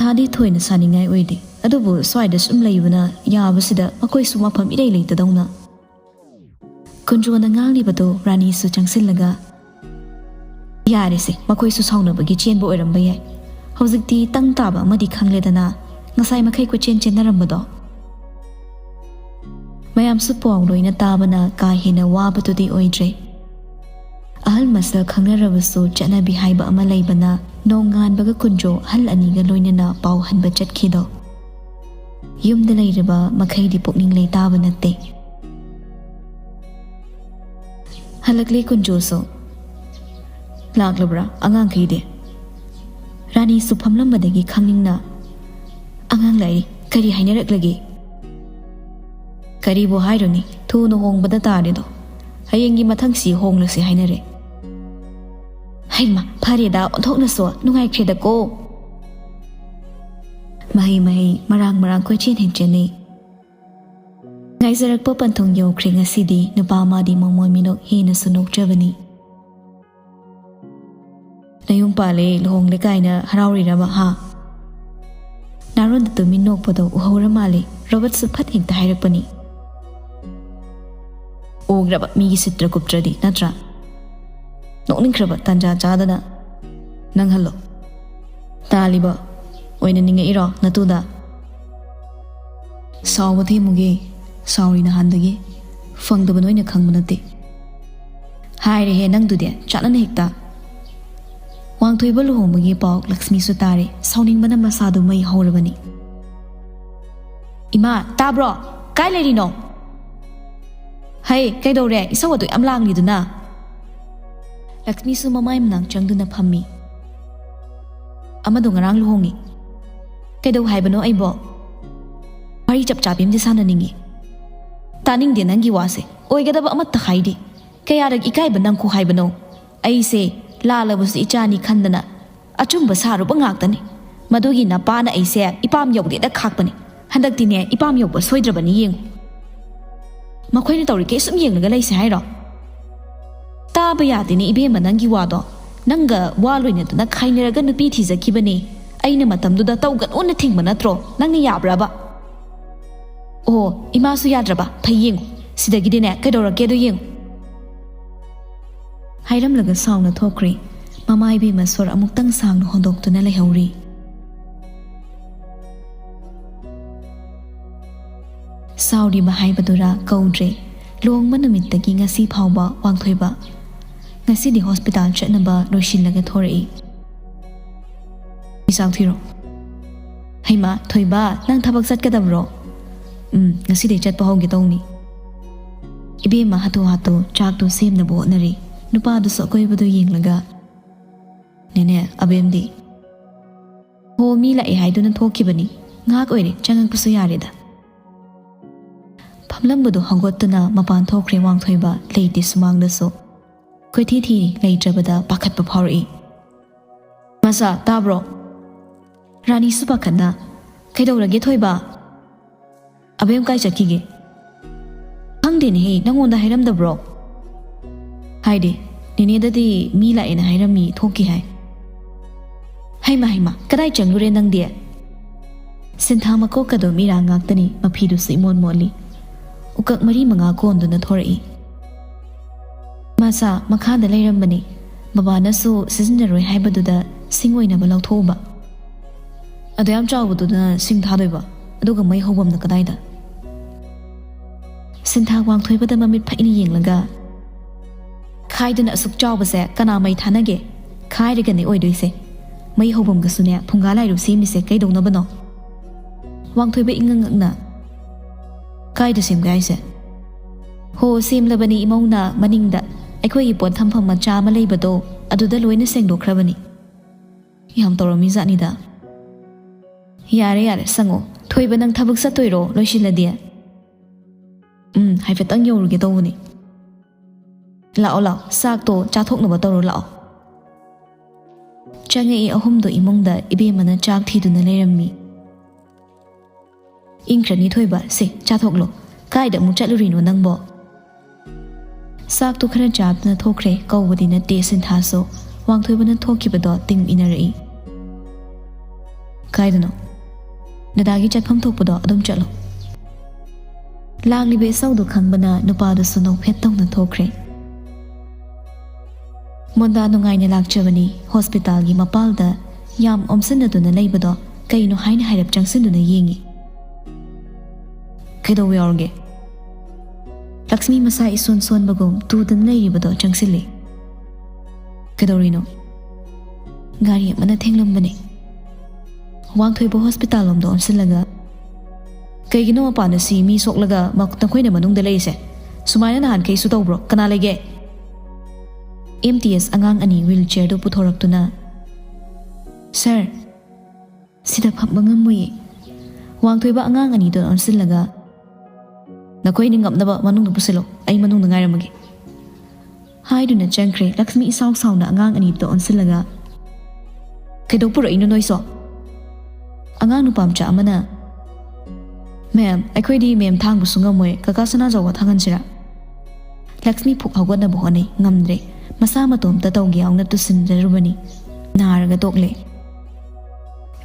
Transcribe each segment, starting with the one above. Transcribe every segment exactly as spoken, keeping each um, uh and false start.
ꯃꯥꯗꯤ ꯊꯣꯏꯅ ꯁꯥꯅꯤꯡꯉꯥꯏ ꯑꯣꯏꯗꯦ, ꯑꯗꯨꯕꯨ ꯁ꯭ꯋꯥꯏꯗ ꯁꯨꯝ ꯂꯩꯕꯅ ꯌꯥꯕꯁꯤꯗ ꯃꯈꯣꯏꯁꯨ ꯃꯐꯝ ꯏꯔꯩ ꯂꯩꯇꯗꯧꯅ꯫ ꯀꯨꯟꯖꯣꯅ ꯉꯥꯡꯂꯤꯕꯗꯨ ꯔꯥꯅꯤꯁꯨ ꯆꯪꯁꯤꯜꯂꯒ, "ꯌꯥꯔꯦꯁꯦ, ꯃꯈꯣꯏꯁꯨ ꯁꯥꯎꯅꯕꯒꯤ ꯆꯦꯟꯕ ꯑꯣꯏꯔꯝꯕ ꯌꯥꯏ꯫ ꯍꯧꯖꯤꯛꯇꯤ ꯇꯪ ꯇꯥꯕ ꯑꯃꯗꯤ ꯈꯪꯂꯦꯗꯅ, ꯉꯁꯥꯏ ꯃꯈꯩ ꯀꯣꯏꯆꯦꯟ ꯆꯦꯟꯅꯔꯝꯕꯗꯣ꯫" ꯃꯌꯥꯝꯁꯨ ꯄꯥꯎ ꯂꯣꯏꯅ ꯇꯥꯕꯅ ꯀꯥ ꯍꯦꯟꯅ ꯋꯥꯕꯗꯨꯗꯤ ꯑꯣꯏꯗ꯭ꯔꯦ꯫ ꯑꯍꯜ ꯃꯁꯛ ꯈꯪꯅꯔꯕꯁꯨ ꯆꯠꯅꯕꯤ ꯍꯥꯏꯕ ꯑꯃ ꯂꯩꯕꯅ, ꯅꯣꯡꯉꯥꯟꯕꯒ ꯀꯨꯟꯖꯣ ꯑꯍꯜ ꯑꯅꯤꯒ ꯂꯣꯏꯅꯅ ꯄꯥꯎ ꯍꯟꯕ ꯆꯠꯈꯤꯗꯣ꯫ ꯌꯨꯝꯗ ꯂꯩꯔꯕ ꯃꯈꯩꯗꯤ ꯄꯨꯛꯅꯤꯡ ꯂꯩꯇꯥꯕ ꯅꯠꯇꯦ꯫ ꯍꯜꯂꯛꯂꯦ ꯀꯨꯟꯖꯣꯁꯨ꯫ "ꯂꯥꯛꯂꯕ꯭ꯔꯥ ꯑꯉꯥꯡꯈꯩꯗꯤ?" ꯔꯥꯅꯤꯁꯨ ꯐꯝꯂꯝꯕꯗꯒꯤ ꯈꯪꯅꯤꯡꯅ, "ꯑꯉꯥꯡ ꯂꯥꯛꯏ, ꯀꯔꯤ ꯍꯥꯏꯅꯔꯛꯂꯒꯦ?" "ꯀꯔꯤꯕꯨ ꯍꯥꯏꯔꯨꯅꯤ, ꯊꯨꯅ ꯍꯣꯡꯕꯗ ꯇꯥꯔꯦꯗꯣ꯫ ꯍꯌꯦꯡꯒꯤ ꯃꯊꯪꯁꯤ ꯍꯣꯡꯂꯁꯤ ꯍꯥꯏꯅꯔꯦ꯫" "ꯍꯩꯃ, ꯐꯔꯦꯗ, ꯑꯣꯟꯊꯣꯛꯅꯁꯨ ꯅꯨꯡꯉꯥꯏꯈ꯭ꯔꯦꯗꯀꯣ꯫" ꯃꯍꯩ ꯃꯍꯩ ꯃꯔꯥꯡ ꯃꯔꯥꯡ ꯀꯣꯏꯆꯦꯟ ꯍꯦꯟ ꯆꯦꯟꯅꯩ꯫ ꯉꯥꯏꯖꯔꯛꯄ ꯄꯟꯊꯨꯡ ꯌꯧꯈ꯭ꯔꯦ ꯉꯁꯤꯗꯤ, ꯅꯨꯄꯥ ꯑꯃꯗꯤ ꯃꯃꯣꯟ ꯃꯤꯅꯣꯛ ꯍꯦꯟꯅꯁꯨ ꯅꯣꯛꯆꯕꯅꯤ꯫ "ꯅꯌꯨꯝ ꯄꯥꯜꯂꯦ, ꯂꯨꯍꯣꯡꯂꯦ ꯀꯥꯏꯅ ꯍꯔꯥꯎꯔꯤꯔꯕ, ꯍꯥ?" ꯅꯥꯔꯣꯟꯗ ꯇꯨꯃꯤꯟ ꯅꯣꯛꯄꯗꯣ ꯎꯍꯧꯔ ꯃꯥꯜꯂꯦ꯫ ꯔꯣꯕꯔꯠꯁꯨ ꯐꯠ ꯍꯦꯛꯇ ꯍꯥꯏꯔꯛꯄꯅꯤ꯫ "ꯎꯈ꯭ꯔꯕ ꯃꯤꯒꯤ ꯁꯤꯇ꯭ꯔꯒꯨꯞꯇ꯭ꯔꯗꯤ ꯅꯠꯇ꯭ꯔꯥ? ꯅꯣꯛꯅꯤꯡꯈ꯭ꯔꯕ ꯇꯥꯟꯖꯥ ꯆꯥꯗꯅ ꯅꯪꯍꯜꯂꯣ꯫ ꯇꯥꯜꯂꯤꯕ ꯑꯣꯏꯅ ꯅꯤꯡꯉꯛꯏꯔꯣ ꯅꯇꯨꯗ?" "ꯁꯥꯎꯕ ꯊꯦꯝꯃꯨꯒꯦ, ꯁꯥꯎꯔꯤ ꯅꯍꯥꯟꯗꯒꯤ꯫ ꯐꯪꯗꯕ ꯅꯣꯏꯅ ꯈꯪꯕ ꯅꯠꯇꯦ꯫" "ꯍꯥꯏꯔꯦꯍꯦ ꯅꯪꯗꯨꯗꯤ, ꯆꯥꯟꯅꯅ ꯍꯦꯛꯇ꯫" ꯋꯥꯡꯊꯣꯏꯕ ꯂꯨꯍꯣꯡꯕꯒꯤ ꯄꯥꯎ ꯂꯛꯁꯃꯤꯁꯨ ꯇꯥꯔꯦ꯫ ꯁꯥꯎꯅꯤꯡꯕꯅ ꯃꯁꯥꯗꯨ ꯃꯩ ꯍꯧꯔꯕꯅꯤ꯫ "ꯏꯃꯥ, ꯇꯥꯕ꯭ꯔꯣ? ꯀꯥꯏ ꯂꯩꯔꯤꯅꯣ?" "ꯍꯩ, ꯀꯩꯗꯧꯔꯦ? ꯏꯁꯧ ꯑꯗꯨ ꯌꯥꯝ ꯂꯥꯡꯂꯤꯗꯨꯅ?" ꯂꯛꯁꯃꯤꯁꯨ ꯃꯃꯥꯏ ꯃꯅꯥꯛ ꯆꯪꯗꯨꯅ ꯐꯝꯃꯤ꯫ "ꯑꯃꯗꯣ ꯉꯔꯥꯡ ꯂꯨꯍꯣꯡꯉꯤ꯫" "ꯀꯩꯗꯧ ꯍꯥꯏꯕꯅꯣ ꯑꯩꯕꯣ? ꯋꯥꯔꯤ ꯆꯞ ꯆꯥꯕꯤ ꯑꯃꯗꯤ ꯁꯥꯟꯅꯅꯤꯡꯉꯤ꯫" "ꯇꯥꯅꯤꯡꯗꯦ ꯅꯪꯒꯤ ꯋꯥꯁꯦ꯫ ꯑꯣꯏꯒꯗꯕ ꯑꯃꯠꯇ ꯍꯥꯏꯗꯦ꯫ ꯀꯌꯥꯔꯛ ꯏꯀꯥꯏꯕ ꯅꯪꯈꯣ ꯍꯥꯏꯕꯅꯣ? ꯑꯩꯁꯦ ꯂꯥꯜꯂꯕꯁꯨ ꯏꯆꯥꯅꯤ ꯈꯟꯗꯅ ꯑꯆꯨꯝꯕ ꯁꯥꯔꯨꯕ ꯉꯥꯛꯇꯅꯤ꯫ ꯃꯗꯨꯒꯤ ꯅꯄꯥꯅ ꯑꯩꯁꯦ ꯏꯄꯥꯝ ꯌꯧꯗꯦꯗ ꯈꯥꯛꯄꯅꯤ꯫ ꯍꯟꯗꯛꯇꯤꯅꯦ, ꯏꯄꯥꯝ ꯌꯧꯕ ꯁꯣꯏꯗ꯭ꯔꯕꯅꯤ, ꯌꯦꯡꯉꯨ꯫" "ꯃꯈꯣꯏꯅ ꯇꯧꯔꯤꯈꯩ ꯁꯨꯝ ꯌꯦꯡꯂꯒ ꯂꯩꯁꯦ ꯍꯥꯏꯔꯣ?" "ꯇꯥꯕ ꯌꯥꯗꯦꯅꯦ ꯏꯕꯦꯝꯃ ꯅꯪꯒꯤ ꯋꯥꯗꯣ꯫ ꯅꯪꯒ ꯋꯥ ꯂꯣꯏꯅꯗꯅ ꯈꯥꯏꯅꯔꯒ ꯅꯨꯄꯤ ꯊꯤꯖꯈꯤꯕꯅꯦ꯫ ꯑꯩꯅ ꯃꯇꯝꯗꯨꯗ ꯇꯧꯒꯅꯣꯅ ꯊꯤꯡꯕ ꯅꯠꯇ꯭ꯔꯣ? ꯅꯪꯅ ꯌꯥꯕ꯭ꯔꯕ? ꯑꯣ, ꯏꯃꯥꯁꯨ ꯌꯥꯗ꯭ꯔꯕ? ꯐꯩ, ꯌꯦꯡꯉꯨ꯫ ꯁꯤꯗꯒꯤꯗꯤꯅꯦ, ꯀꯩꯗꯧꯔꯛꯀꯦꯗꯣ ꯌꯦꯡꯉꯨ꯫ ꯍꯥꯏꯔꯝꯂꯒ ꯁꯥꯎꯅ ꯊꯣꯛꯈ꯭ꯔꯦ꯫ ꯃꯃꯥ ꯏꯕꯦꯝꯃ ꯁꯣꯔ ꯑꯃꯨꯛꯇꯪ ꯁꯥꯡꯅ ꯍꯣꯟꯗꯣꯛꯇꯨꯅ ꯂꯩꯍꯧꯔꯤ꯫ ꯁꯥꯎꯔꯤꯕ ꯍꯥꯏꯕꯗꯨꯔꯥ ꯀꯧꯗ꯭ꯔꯦ꯫ ꯂꯨꯍꯣꯡꯕ ꯅꯨꯃꯤꯠꯇꯒꯤ ꯉꯁꯤ ꯐꯥꯎꯕ ꯋꯥꯡꯊꯣꯏꯕ ꯉꯁꯤꯗꯤ ꯍꯣꯁꯄꯤꯇꯥꯜ ꯆꯠꯅꯕ ꯂꯣꯏꯁꯤꯜꯂꯒ ꯊꯣꯔꯛꯏ꯫ "ꯆꯥꯛ ꯊꯤꯔꯣ꯫" "ꯍꯩꯃꯥ, ꯊꯣꯏꯕ, ꯅꯪ ꯊꯕꯛ ꯆꯠꯀꯗꯕ꯭ꯔꯣ?" "ꯎꯝ, ꯉꯁꯤꯗꯤ ꯆꯠꯄ ꯍꯧꯒꯦ ꯇꯧꯅꯤ꯫" ꯏꯕꯦꯝꯃ ꯍꯥꯊꯨ ꯍꯥꯊꯨ ꯆꯥꯛꯇꯨ ꯁꯦꯝꯅꯕ ꯍꯣꯠꯅꯔꯤ꯫ ꯅꯨꯄꯥꯗꯨꯁꯨ ꯑꯀꯣꯏꯕꯗꯨ ꯌꯦꯡꯂꯒ, "ꯅꯦꯅꯦ, ꯑꯕꯦꯝꯗꯤ?" "ꯍꯣ, ꯃꯤ ꯂꯥꯛꯑꯦ ꯍꯥꯏꯗꯨꯅ ꯊꯣꯛꯈꯤꯕꯅꯤ꯫ ꯉꯥꯏꯍꯥꯛ ꯑꯣꯏꯔꯦ, ꯆꯪꯉꯛꯄꯁꯨ ꯌꯥꯔꯦꯗ꯫" ꯐꯝꯂꯝꯕꯗꯨ ꯍꯧꯒꯠꯇꯨꯅ ꯃꯄꯥꯟ ꯊꯣꯛꯈ꯭ꯔꯦ ꯋꯥꯡꯊꯣꯏꯕ, ꯂꯩꯇꯦ ꯁꯨꯃꯥꯡꯗꯁꯨ꯫ ꯀꯣꯏꯊꯤ ꯊꯤꯔꯤ, ꯂꯩꯇ꯭ꯔꯕꯗ ꯄꯥꯈꯠꯄ ꯐꯥꯎꯔꯛꯏ꯫ "ꯃꯆꯥ, ꯇꯥꯕ꯭ꯔꯣ?" ꯔꯥꯅꯤꯁꯨ ꯄꯥꯈꯠꯅ, "ꯀꯩꯗꯧꯔꯒꯦ ꯊꯣꯏꯕ? ꯑꯕꯦꯝ ꯀꯥꯏ ꯆꯠꯈꯤꯒꯦ?" "ꯈꯪꯗꯦꯅꯦꯍꯦ, ꯅꯪꯉꯣꯟꯗ ꯍꯥꯏꯔꯝꯗꯕ꯭ꯔꯣ?" "ꯍꯥꯏꯗꯦ, ꯅꯦꯅꯦꯗꯗꯤ ꯃꯤ ꯂꯥꯛꯑꯦꯅ ꯍꯥꯏꯔꯝꯃꯤ, ꯊꯣꯛꯈꯤ ꯍꯥꯏ꯫" "ꯍꯩꯃ ꯍꯩꯃ, ꯀꯗꯥꯏ ꯆꯪꯂꯨꯔꯦ ꯅꯪꯗꯤ?" ꯁꯤꯟꯊꯥ ꯃꯀꯣꯛꯀꯗꯣ ꯃꯤꯔꯥꯡ ꯉꯥꯛꯇꯅꯤ, ꯃꯐꯤꯗꯨꯁꯨ ꯏꯃꯣꯟ ꯃꯣꯠꯂꯤ꯫ ꯎꯀꯛ ꯃꯔꯤ ꯃꯉꯥ ꯀꯣꯟꯗꯨꯅ ꯊꯣꯔꯛꯏ꯫ "ꯃꯆꯥ, ꯃꯈꯥꯗ ꯂꯩꯔꯝꯕꯅꯤ꯫ ꯕꯕꯥꯅꯁꯨ ꯁꯤꯖꯤꯟꯅꯔꯣꯏ ꯍꯥꯏꯕꯗꯨꯗ ꯁꯤꯡ ꯑꯣꯏꯅꯕ ꯂꯧꯊꯣꯛꯎꯕ꯫" "ꯑꯗꯨ ꯌꯥꯝ ꯆꯥꯎꯕꯗꯨꯅ ꯁꯤꯡ ꯊꯥꯗꯣꯏꯕ? ꯑꯗꯨꯒ ꯃꯩ ꯍꯧꯐꯝꯅ ꯀꯗꯥꯏꯗ?" ꯁꯤꯟꯊꯥ ꯋꯥꯡꯊꯣꯏꯕꯗ ꯃꯃꯤꯠ ꯐꯩꯅ ꯌꯦꯡꯂꯒ, "ꯈꯥꯏꯗꯨꯅ ꯑꯁꯨꯛ ꯆꯥꯎꯕꯁꯦ ꯀꯅꯥ ꯃꯩ ꯊꯥꯅꯒꯦ? ꯈꯥꯏꯔꯒꯅꯦ ꯑꯣꯏꯗꯣꯏꯁꯦ꯫ ꯃꯩ ꯍꯧꯐꯝꯒꯁꯨꯅꯦ ꯐꯨꯡꯒꯥ ꯂꯥꯏꯔꯨ ꯁꯦꯝꯃꯤꯁꯦ ꯀꯩꯗꯧꯅꯕꯅꯣ?" ꯋꯥꯡꯊꯣꯏꯕ ꯏꯉꯛ ꯉꯛꯅ, "ꯀꯥꯏꯗ ꯁꯦꯝꯒꯦ ꯍꯥꯏꯁꯦ?" "ꯍꯣ, ꯁꯦꯝꯂꯕꯅꯤ ꯏꯃꯧꯅ, ꯃꯅꯤꯡꯗ ꯑꯩꯈꯣꯏꯒꯤ ꯄꯣꯠ ꯊꯝꯐꯝ ꯃꯆꯥ ꯑꯃ ꯂꯩꯕꯗꯣ, ꯑꯗꯨꯗ ꯂꯣꯏꯅ ꯁꯦꯡꯗꯣꯛꯈ꯭ꯔꯕꯅꯤ꯫" ꯌꯥꯝ ꯇꯧꯔꯝꯃꯤꯖꯥꯠꯅꯤꯗ꯫ "ꯌꯥꯔꯦ, ꯌꯥꯔꯦ, ꯁꯪꯉꯣ꯫ ꯊꯣꯏꯕ, ꯅꯪ ꯊꯕꯛ ꯆꯠꯇꯣꯏꯔꯣ ꯂꯣꯏꯁꯤꯜꯂꯗꯤ?" "ꯎꯝ, ꯍꯥꯏꯐꯦꯠꯇꯪ ꯌꯧꯔꯨꯒꯦ ꯇꯧꯕꯅꯤ꯫" "ꯂꯥꯛꯑꯣ, ꯂꯥꯛꯑꯣ, ꯆꯥꯛꯇꯣ ꯆꯥꯊꯣꯛꯅꯕ ꯇꯧꯔꯣ, ꯂꯥꯛꯑꯣ꯫" ꯆꯪꯉꯛꯏ ꯑꯍꯨꯝꯗꯣ ꯏꯃꯨꯡꯗ꯫ ꯏꯕꯦꯝꯃꯅ ꯆꯥꯛ ꯊꯤꯗꯨꯅ ꯂꯩꯔꯝꯃꯤ꯫ "ꯏꯪꯈ꯭ꯔꯅꯤ ꯊꯣꯏꯕ, ꯁꯦ, ꯆꯥꯊꯣꯛꯂꯣ꯫ ꯀꯥꯏꯗ ꯑꯃꯨꯛ ꯆꯠꯂꯨꯔꯤꯅꯣ ꯅꯪꯕꯣ?" ꯆꯥꯛꯇꯣ ꯈꯔ ꯆꯥꯗꯨꯅ ꯊꯣꯛꯈ꯭ꯔꯦ꯫ ꯀꯧꯕꯗꯤ ꯅꯠꯇꯦ ꯁꯤꯟꯊꯥꯁꯨ꯫ ꯋꯥꯡꯊꯣꯏꯕꯅ ꯊꯣꯛꯈꯤꯕꯗꯣ ꯇꯤꯡ ꯏꯟꯅꯔꯛꯏ꯫ "ꯀꯥꯏꯗꯅꯣ?" "ꯗꯗꯥꯒꯤ ꯆꯠꯐꯝ ꯊꯣꯛꯄꯗꯣ ꯑꯗꯨꯝ ꯆꯠꯂꯣ"꯫ ꯂꯥꯛꯂꯤꯕ ꯏꯁꯧꯗꯨ ꯈꯪꯕꯅ ꯅꯨꯄꯥꯗꯨꯁꯨ ꯅꯣꯛꯐꯦꯠ ꯇꯧꯅ ꯊꯣꯛꯈ꯭ꯔꯦ꯫ ꯃꯣꯟꯗꯥ ꯅꯨꯡꯉꯥꯏꯅ ꯂꯥꯛꯆꯕꯅꯤ꯫ ꯍꯣꯁꯄꯤꯇꯥꯜꯒꯤ ꯃꯄꯥꯜꯗ ꯌꯥꯝ ꯑꯣꯝꯁꯤꯟꯅꯗꯨꯅ ꯂꯩꯕꯗꯣ ꯀꯩꯅꯣ ꯍꯥꯏꯅ ꯍꯥꯏꯔꯞ ꯆꯪꯁꯤꯟꯗꯨꯅ ꯌꯦꯡꯉꯤ꯫ "ꯀꯩꯗꯧꯕ ꯌꯥꯎꯔꯒꯦ?" ꯂꯛꯁꯃꯤ ꯃꯁꯥ ꯏꯁꯣꯟ ꯁꯣꯟꯕꯒꯨꯝ ꯇꯨꯗꯨꯅ ꯂꯩꯔꯤꯕꯗꯣ ꯆꯪꯁꯤꯜꯂꯤ꯫ "ꯀꯩꯗꯧꯔꯤꯅꯣ?" "ꯒꯥꯔꯤ ꯑꯃꯅ ꯊꯦꯡꯂꯝꯕꯅꯦ"꯫ ꯋꯥꯡꯊꯣꯏꯕ ꯍꯣꯁꯄꯤꯇꯥꯜ ꯂꯣꯝꯗ ꯑꯣꯟꯁꯤꯜꯂꯒ, "ꯀꯩꯒꯤꯅꯣ ꯃꯄꯥꯟꯗ ꯁꯤ ꯃꯤ ꯁꯣꯛꯂꯒ ꯃ-, ꯅꯈꯣꯏꯅ ꯃꯅꯨꯡꯗ ꯂꯩꯔꯤꯁꯦ? ꯁꯨꯃꯥꯏꯅ ꯅꯍꯥꯟꯈꯩꯁꯨ ꯇꯧꯕ꯭ꯔꯣ? ꯀꯅꯥ ꯂꯩꯒꯦ?" ꯑꯦꯝ ꯇꯤ ꯑꯦꯁ ꯑꯉꯥꯡ ꯑꯅꯤ ꯋꯤꯜ ꯆꯤꯌꯔꯗꯨ ꯄꯨꯊꯣꯔꯛꯇꯨꯅ, "ꯁꯥꯔ, ꯁꯤꯗ ꯐꯝꯕ ꯉꯝꯃꯣꯏꯌꯦ"꯫ ꯋꯥꯡꯊꯣꯏꯕ ꯑꯉꯥꯡ ꯑꯅꯤꯗꯣ ꯑꯣꯟꯁꯤꯜꯂꯒ, "ꯅꯈꯣꯏꯅ ꯉꯝꯅꯕ ꯃꯅꯨꯡꯗ ꯄꯨꯁꯤꯜꯂꯣ, ꯑꯩ ꯃꯅꯨꯡꯗ ꯉꯥꯏꯔꯝꯃꯒꯦ" ꯍꯥꯏꯗꯨꯅ ꯆꯪꯈ꯭ꯔꯦ꯫ ꯂꯛꯁꯃꯤ ꯏꯁꯥꯎ ꯁꯥꯎꯅ ꯑꯉꯥꯡ ꯑꯅꯤꯗꯨꯗ ꯑꯣꯟꯁꯤꯜꯂꯒ, "ꯀꯩꯗꯧ ꯄꯨꯔꯛꯏꯅꯣ ꯅꯣꯏꯁꯣ?" ꯑꯉꯥꯡ ꯅꯨꯄꯥ ꯃꯆꯥ ꯑꯃꯅ, "ꯃꯦꯝ, ꯑꯩꯈꯣꯏꯗꯤ ꯃꯦꯝ ꯊꯥꯡꯕꯁꯨ ꯉꯝꯃꯣꯏ, ꯀꯀꯥ ꯁꯅꯥꯖꯥꯎꯕ ꯊꯥꯡꯍꯟꯁꯤꯔꯥ?" ꯂꯛꯁꯃꯤ ꯐꯨꯛ ꯍꯧꯒꯠꯅꯕ ꯍꯣꯠꯅꯩ, ꯉꯝꯗ꯭ꯔꯦ꯫ ꯃꯁꯥ ꯃꯇꯣꯝꯇ ꯇꯧꯒꯦ ꯌꯥꯎꯅ ꯇꯨꯁꯤꯟꯖꯔꯨꯕꯅꯤ꯫ ꯅꯥꯔꯒ ꯇꯣꯛꯂꯦ꯫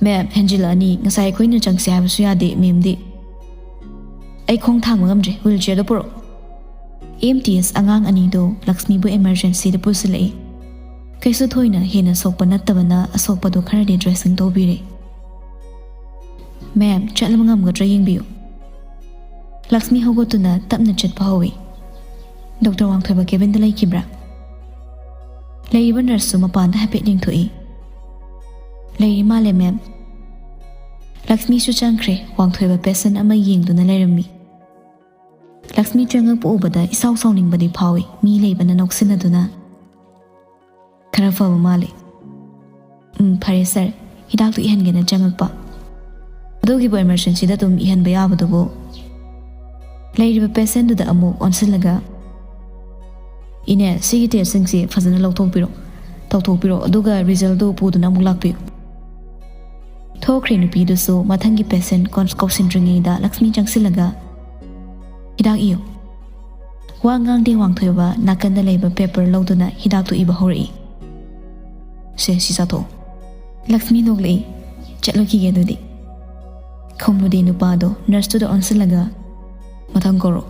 "ꯃꯦꯝ, ꯍꯦꯟꯖꯤꯜꯂꯛꯑꯅꯤ, ꯉꯁꯥꯏ ꯑꯩꯈꯣꯏꯅ ꯆꯪꯁꯦ ꯍꯥꯏꯕꯁꯨ ꯌꯥꯗꯦ, ꯃꯦꯝꯗꯤ"꯫ "ꯑꯩ ꯈꯣꯡ ꯊꯥꯡꯕ ꯉꯝꯗ꯭ꯔꯦ, ꯋꯤꯜ ꯆꯤꯌꯔꯗ ꯄꯨꯔꯛꯑꯣ"꯫ ꯑꯦꯝ ꯇꯤ ꯑꯦꯁ ꯑꯉꯥꯡ ꯑꯅꯤꯗꯨ ꯂꯛꯁꯃꯤꯕꯨ ꯏꯃꯔꯖꯦꯟꯁꯤꯗ ꯄꯨꯁꯤꯜꯂꯛꯏ꯫ ꯀꯩꯁꯨ ꯊꯣꯏꯅ ꯍꯦꯟꯅ ꯁꯣꯛꯄ ꯅꯠꯇꯕꯅ ꯑꯁꯣꯛꯄꯗꯨ ꯈꯔꯗꯤ ꯗ꯭ꯔꯦꯁꯤꯡ ꯇꯧꯕꯤꯔꯦ꯫ "ꯃꯦꯝ, ꯆꯠꯂꯕ ꯉꯝꯒꯗ꯭ꯔꯥ ꯌꯦꯡꯕꯤꯌꯨ"꯫ ꯂꯛꯁꯃꯤ ꯍꯧꯒꯠꯇꯨꯅ ꯇꯞꯅ ꯆꯠꯄ ꯍꯧꯏ꯫ "ꯗꯣꯛꯇꯔ ꯋꯥꯡꯊꯣꯏꯕ ꯀꯦꯕꯤꯟꯗ ꯂꯩꯈꯤꯕ꯭ꯔꯥ?" ꯂꯩꯔꯤꯕ ꯅꯔꯁꯁꯨ ꯃꯄꯥꯟꯗ ꯍꯥꯏꯐꯦꯠ ꯌꯦꯡꯊꯣꯛꯏ꯫ "ꯂꯩꯔꯤ ꯃꯥꯜꯂꯦ, ꯃꯦꯝ"꯫ ꯂꯛꯁꯃꯤꯁꯨ ꯆꯪꯈ꯭ꯔꯦ꯫ ꯋꯥꯡꯊꯣꯏꯕ ꯄꯦꯁꯦꯟ ꯑꯃ ꯌꯦꯡꯗꯨꯅ ꯂꯩꯔꯝꯃꯤ꯫ ꯂꯛꯁꯃꯤ ꯆꯪꯉꯛꯄ ꯎꯕꯗ ꯏꯁꯥꯎ ꯁꯥꯎꯅꯤꯡꯕꯗꯤ ꯐꯥꯎꯏ꯫ ꯃꯤ ꯂꯩꯕꯅ ꯅꯣꯛꯁꯤꯟꯅꯗꯨꯅ, "ꯈꯔ ꯐꯕ ꯃꯥꯜꯂꯤ"꯫ "ꯎꯝ, ꯐꯔꯦ ꯁꯥꯔ, ꯍꯤꯗꯥꯛꯇꯨ ꯏꯍꯟꯒꯦꯅ ꯆꯪꯉꯛꯄ"꯫ "ꯑꯗꯨꯒꯤꯕꯨ ꯏꯃꯔꯖꯦꯟꯁꯤꯗ ꯑꯗꯨꯝ ꯏꯍꯟꯕ ꯌꯥꯕꯗꯨꯕꯨ"꯫ ꯂꯩꯔꯤꯕ ꯄꯦꯁꯦꯟꯗꯨꯗ ꯑꯃꯨꯛ ꯑꯣꯟꯁꯤꯜꯂꯒ, "ꯏꯅꯦ, ꯁꯤꯒꯤ ꯇꯦꯁꯁꯤꯡꯁꯤ ꯐꯖꯅ ꯂꯧꯊꯣꯛꯄꯤꯔꯣ, ꯇꯧꯊꯣꯛꯄꯤꯔꯣ, ꯑꯗꯨꯒ ꯔꯤꯖꯜꯗꯨ ꯄꯨꯗꯨꯅ ꯑꯃꯨꯛ ꯂꯥꯛꯄꯤꯌꯨ"꯫ ꯊꯣꯛꯈ꯭ꯔꯦ ꯅꯨꯄꯤꯗꯨꯁꯨ꯫ ꯃꯊꯪꯒꯤ ꯄꯦꯁꯦꯟ ꯀꯧꯁꯤꯟꯗ꯭ꯔꯤꯉꯩꯗ ꯂꯛꯁꯃꯤ ꯆꯪꯁꯤꯜꯂꯒ, "ꯍꯤꯗꯥꯛ ꯏꯌꯨ"꯫ ꯋꯥ ꯉꯥꯡꯗꯦ ꯋꯥꯡꯊꯣꯏꯕ ꯅꯥꯀꯟꯗ ꯂꯩꯕ ꯄꯦꯄꯔ ꯂꯧꯗꯨꯅ ꯍꯤꯗꯥꯛꯇꯨ ꯏꯕ ꯍꯧꯔꯛꯏ꯫ "ꯁꯦ, ꯁꯤ ꯆꯥꯊꯣꯛꯑꯣ"꯫ ꯂꯛꯁꯃꯤ ꯅꯣꯛꯂꯛꯏ꯫ "ꯆꯠꯂꯨꯈꯤꯒꯦ ꯑꯗꯨꯗꯤ," ꯈꯨꯝꯃꯨꯗꯦ ꯅꯨꯄꯥꯗꯣ ꯅꯔꯁꯇꯨꯗ ꯑꯣꯟꯁꯤꯜꯂꯒ, "ꯃꯊꯪ ꯀꯧꯔꯣ꯫"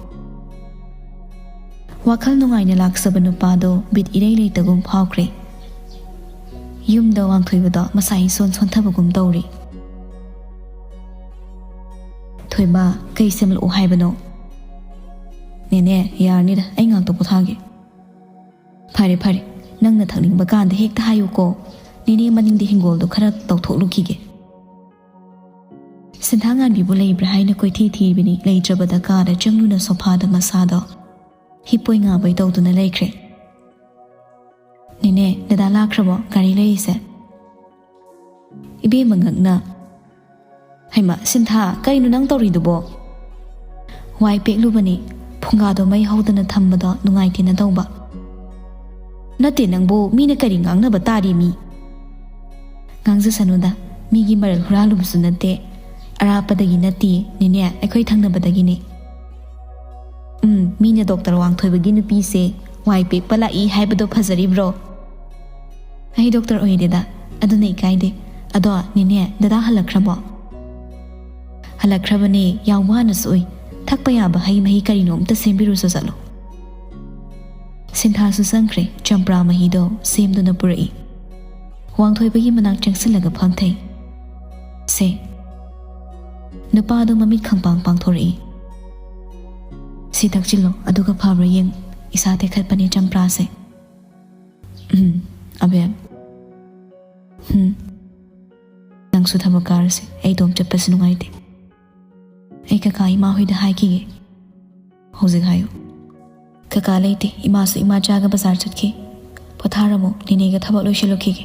ꯋꯥꯈꯜ ꯅꯨꯡꯉꯥꯏꯅ ꯂꯥꯛꯆꯕ ꯅꯨꯄꯥꯗꯣ ꯕꯤꯠ ꯏꯔꯩ ꯂꯩꯇꯒꯨꯝ ꯐꯥꯎꯈ꯭ꯔꯦ꯫ ꯌꯨꯝꯗ ꯋꯥꯡꯊꯣꯏꯕꯗꯣ ꯃꯁꯥ ꯏꯁꯣꯟ ꯁꯣꯟꯊꯕꯒꯨꯝ ꯇꯧꯔꯤ꯫ "ꯊꯣꯏꯕ, ꯀꯩ ꯁꯦꯝꯂꯛꯑꯣ ꯍꯥꯏꯕꯅꯣ?" "ꯅꯦꯅꯦ, ꯌꯥꯔꯅꯤꯗ, ꯑꯩ ꯉꯥꯛꯇ ꯄꯣꯊꯥꯒꯦ꯫" "ꯐꯔꯦ ꯐꯔꯦ, ꯅꯪꯅ ꯊꯛꯅꯤꯡꯕ ꯀꯥꯟꯗ ꯍꯦꯛꯇ ꯍꯥꯏꯌꯨꯀꯣ꯫ ꯅꯦꯅꯦ ꯃꯅꯤꯡꯗ ꯍꯤꯡꯒꯣꯜꯗꯣ ꯈꯔ ꯇꯧꯊꯣꯛꯂꯨꯈꯤꯒꯦ꯫" ꯁꯤꯟꯊꯥꯉꯥꯟꯕꯤꯕꯨ ꯂꯩꯕ꯭ꯔꯥ ꯍꯥꯏꯅ ꯀꯣꯏꯊꯤ ꯊꯤꯔꯤꯕꯅꯤ꯫ ꯂꯩꯇ꯭ꯔꯕꯗ ꯀꯥꯗ ꯆꯪꯗꯨꯅ ꯁꯣꯐꯥꯗ ꯃꯁꯥꯗꯣ ꯍꯤꯞꯄꯣꯏ ꯉꯥꯕꯣꯏ ꯇꯧꯗꯨꯅ ꯂꯩꯈ꯭ꯔꯦ꯫ "ꯅꯦꯅꯦ, ꯗꯗꯥ ꯂꯥꯛꯈ꯭ꯔꯕꯣ? ꯒꯥꯔꯤ ꯂꯩꯔꯤꯁꯦ?" ꯏꯕꯦꯝꯃ ꯉꯛꯅ, "ꯍꯩꯃ, ꯁꯤꯟꯊꯥ, ꯀꯩꯅꯣ ꯅꯪ ꯇꯧꯔꯤꯗꯨꯕꯣ?" "ꯋꯥꯏ ꯄꯦꯛꯂꯨꯕꯅꯤ, ꯐꯨꯡꯒꯥꯗꯣ ꯃꯩ ꯍꯧꯗꯅ ꯊꯝꯕꯗꯣ ꯅꯨꯡꯉꯥꯏꯇꯦꯅ ꯇꯧꯕ꯫" "ꯅꯠꯇꯦ ꯅꯪꯕꯨ, ꯃꯤꯅ ꯀꯔꯤ ꯉꯥꯡꯅꯕ ꯇꯥꯔꯤ ꯃꯤ?" "ꯉꯥꯡꯖꯁꯅꯨꯗ, ꯃꯤꯒꯤ ꯃꯔꯜ ꯍꯨꯔꯥꯜꯂꯨꯕꯁꯨ ꯅꯠꯇꯦ, ꯑꯔꯥꯞꯄꯗꯒꯤ ꯅꯠꯇꯦ, ꯅꯦꯅꯦ, ꯑꯩꯈꯣꯏ ꯊꯪꯅꯕꯗꯒꯤꯅꯦ꯫" "ꯎꯝ, ꯃꯤꯅ ꯗꯣꯛꯇꯔ ꯋꯥꯡꯊꯣꯏꯕꯒꯤ ꯅꯨꯄꯤꯁꯦ ꯋꯥꯏ ꯄꯦꯛꯄ ꯂꯥꯛꯏ ꯍꯥꯏꯕꯗꯣ ꯐꯖꯔꯤꯕ꯭ꯔꯣ?" "ꯑꯩ ꯗꯣꯛꯇꯔ ꯑꯣꯏꯗꯦꯗ, ꯑꯗꯨꯅ ꯏꯀꯥꯏꯗꯦ꯫ ꯑꯗꯣ ꯅꯦꯅꯦ, ꯗꯗꯥ ꯍꯜꯂꯛꯈ꯭ꯔꯕꯣ?" "ꯍꯜꯂꯛꯈ꯭ꯔꯕꯅꯦ, ꯌꯥꯝ ꯋꯥꯅꯁꯨ ꯎꯏ꯫ ꯊꯛꯄ ꯌꯥꯕ ꯍꯩ ꯃꯍꯤ ꯀꯔꯤꯅꯣ ꯑꯝꯇ ꯁꯦꯝꯕꯤꯔꯨꯁꯣ ꯆꯠꯂꯣ꯫" ꯁꯤꯟꯊꯥꯁꯨ ꯆꯪꯈ꯭ꯔꯦ, ꯆꯝꯄ꯭ꯔꯥ ꯃꯍꯤꯗꯣ ꯁꯦꯝꯗꯨꯅ ꯄꯨꯔꯛꯏ꯫ ꯋꯥꯡꯊꯣꯏꯕꯒꯤ ꯃꯅꯥꯛ ꯆꯪꯁꯤꯜꯂꯒ ꯐꯝꯊꯩ꯫ "ꯁꯦ꯫" ꯅꯨꯄꯥꯗꯣ ꯃꯃꯤꯠ ꯈꯪꯄꯥꯡ ꯄꯥꯡꯊꯣꯔꯛꯏ꯫ "ꯁꯤ ꯊꯛꯆꯤꯜꯂꯣ, ꯑꯗꯨꯒ ꯐꯕ꯭ꯔꯥ ꯌꯦꯡꯉꯨ꯫ ꯏꯁꯥ ꯇꯦꯛꯈꯠꯄꯅꯦ ꯆꯝꯄ꯭ꯔꯥꯁꯦ꯫" "ꯎꯝ, ꯑꯕꯦꯝ꯫ ꯎꯝ꯫ ꯅꯪꯁꯨ ꯊꯕꯛ ꯀꯥꯔꯁꯦ, ꯑꯩ ꯏꯇꯣꯝ ꯆꯠꯄꯁꯨ ꯅꯨꯡꯉꯥꯏꯇꯦ꯫ ꯑꯩ ꯀꯀꯥ ꯏꯃꯥ ꯍꯣꯏꯗ ꯍꯥꯏꯈꯤꯒꯦ꯫" "ꯍꯧꯖꯤꯛ ꯍꯥꯏꯌꯨ꯫" "ꯀꯀꯥ ꯂꯩꯇꯦ, ꯏꯃꯥꯁꯨ ꯏꯃꯥ ꯆꯥꯒ ꯕꯖꯥꯔ ꯆꯠꯈꯤ꯫ ꯄꯣꯊꯥꯔꯝꯃꯣ, ꯅꯦꯅꯦꯒ ꯊꯕꯛ ꯂꯣꯏꯁꯤꯜꯂꯨꯈꯤꯒꯦ꯫"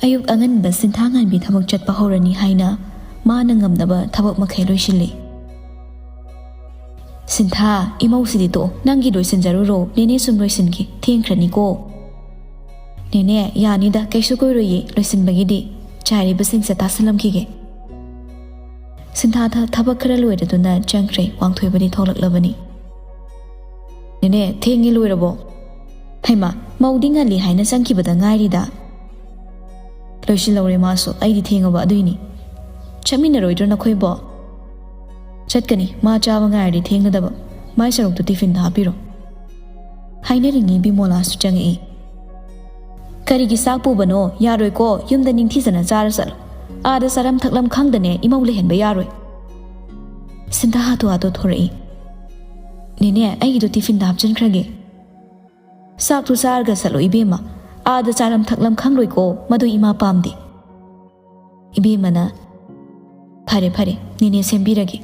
ꯑꯌꯨꯛ ꯑꯉꯟꯕ ꯁꯤꯟꯊꯥꯉꯥꯟꯕꯤ ꯊꯕꯛ ꯆꯠꯄ ꯍꯧꯔꯅꯤ ꯍꯥꯏꯅ ꯃꯥꯅ ꯉꯝꯅꯕ ꯊꯕꯛ ꯃꯈꯩ ꯂꯣꯏꯁꯤꯜꯂꯤ꯫ "ꯁꯤꯟꯊꯥ, ꯏꯃꯧꯁꯤꯗꯤ ꯇꯣꯛꯑꯣ, ꯅꯪꯒꯤ ꯂꯣꯏꯁꯤꯟꯖꯔꯨꯔꯣ, ꯅꯦꯅꯦ ꯁꯨꯝ ꯂꯣꯏꯁꯤꯟꯒꯦ, ꯊꯦꯡꯈ꯭ꯔꯅꯤꯀꯣ꯫" "ꯅꯦꯅꯦ, ꯌꯥꯅꯤꯗ, ꯀꯩꯁꯨ ꯀꯨꯏꯔꯣꯏꯌꯦ ꯂꯣꯏꯁꯤꯟꯕꯒꯤꯗꯤ, ꯆꯥꯏꯔꯤꯕꯁꯤꯡꯁꯦ ꯇꯥꯁꯜꯂꯝꯈꯤꯒꯦ꯫" ꯁꯤꯟꯊꯥ ꯊ-, ꯊꯕꯛ ꯈꯔ ꯂꯣꯏꯔꯗꯨꯅ ꯆꯪꯈ꯭ꯔꯦ, ꯋꯥꯡꯊꯣꯏꯕꯗꯤ ꯊꯣꯛꯂꯛꯂꯕꯅꯤ꯫ "ꯅꯦꯅꯦ, ꯊꯦꯡꯉꯦ, ꯂꯣꯏꯔꯕꯣ?" ꯍꯩꯃꯥ, ꯃꯧꯗꯤ ꯉꯜꯂꯤ ꯍꯥꯏꯅ ꯆꯪꯈꯤꯕꯗ ꯉꯥꯏꯔꯤꯗ꯫ ꯂꯣꯏꯁꯤꯜꯍꯧꯔꯦ ꯃꯥꯁꯨ, ꯑꯩꯗꯤ ꯊꯦꯡꯉꯕ ꯑꯗꯨꯏꯅꯤ꯫ ꯆꯠꯃꯤꯟꯅꯔꯣꯏꯗ꯭ꯔꯣ ꯅꯈꯣꯏꯕꯣ? ꯆꯠꯀꯅꯤ, ꯃꯥ ꯆꯥꯕ ꯉꯥꯏꯔꯗꯤ ꯊꯦꯡꯒꯗꯕ꯫ ꯃꯥꯏ ꯁꯔꯨꯛꯇꯨ ꯇꯤꯐꯤꯟꯗ ꯍꯥꯞꯄꯤꯔꯣ꯫ ꯍꯥꯏꯅꯔꯤꯉꯩ ꯕꯤꯃꯣꯂꯥꯁꯨ ꯆꯪꯉꯛꯏ꯫ ꯀꯔꯤꯒꯤ ꯆꯥꯛ ꯄꯨꯕꯅꯣ? ꯌꯥꯔꯣꯏꯀꯣ, ꯌꯨꯝꯗ ꯅꯤꯡꯊꯤꯖꯅ ꯆꯥꯔ ꯆꯠꯂꯣ꯫ ꯑꯥꯗ ꯆꯥꯔꯝ ꯊꯛꯂꯝ ꯈꯪꯗꯅꯦ ꯏꯃꯧ ꯂꯩꯍꯟꯕ ꯌꯥꯔꯣꯏ꯫ ꯁꯤꯟꯊꯥ ꯍꯥꯊꯨ ꯍꯥꯊꯨ ꯊꯣꯔꯛꯏ꯫ ꯅꯦꯅꯦ, ꯑꯩꯒꯤꯗꯣ ꯇꯤꯐꯤꯟꯗ ꯍꯥꯞꯆꯤꯟꯈ꯭ꯔꯒꯦ꯫ ꯆꯥꯛꯇꯨ ꯆꯥꯔꯒ ꯆꯠꯂꯣ ꯏꯕꯦꯝꯃ, ꯑꯥꯗ ꯆꯥꯔꯝ ꯊꯛꯂꯝ ꯈꯪꯂꯣꯏꯀꯣ, ꯃꯗꯨ ꯏꯃꯥ ꯄꯥꯝꯗꯦ꯫ ꯏꯕꯦꯝꯃꯅ, ꯐꯔꯦ ꯐꯔꯦ, ꯅꯦꯅꯦ ꯁꯦꯝꯕꯤꯔꯒꯦ꯫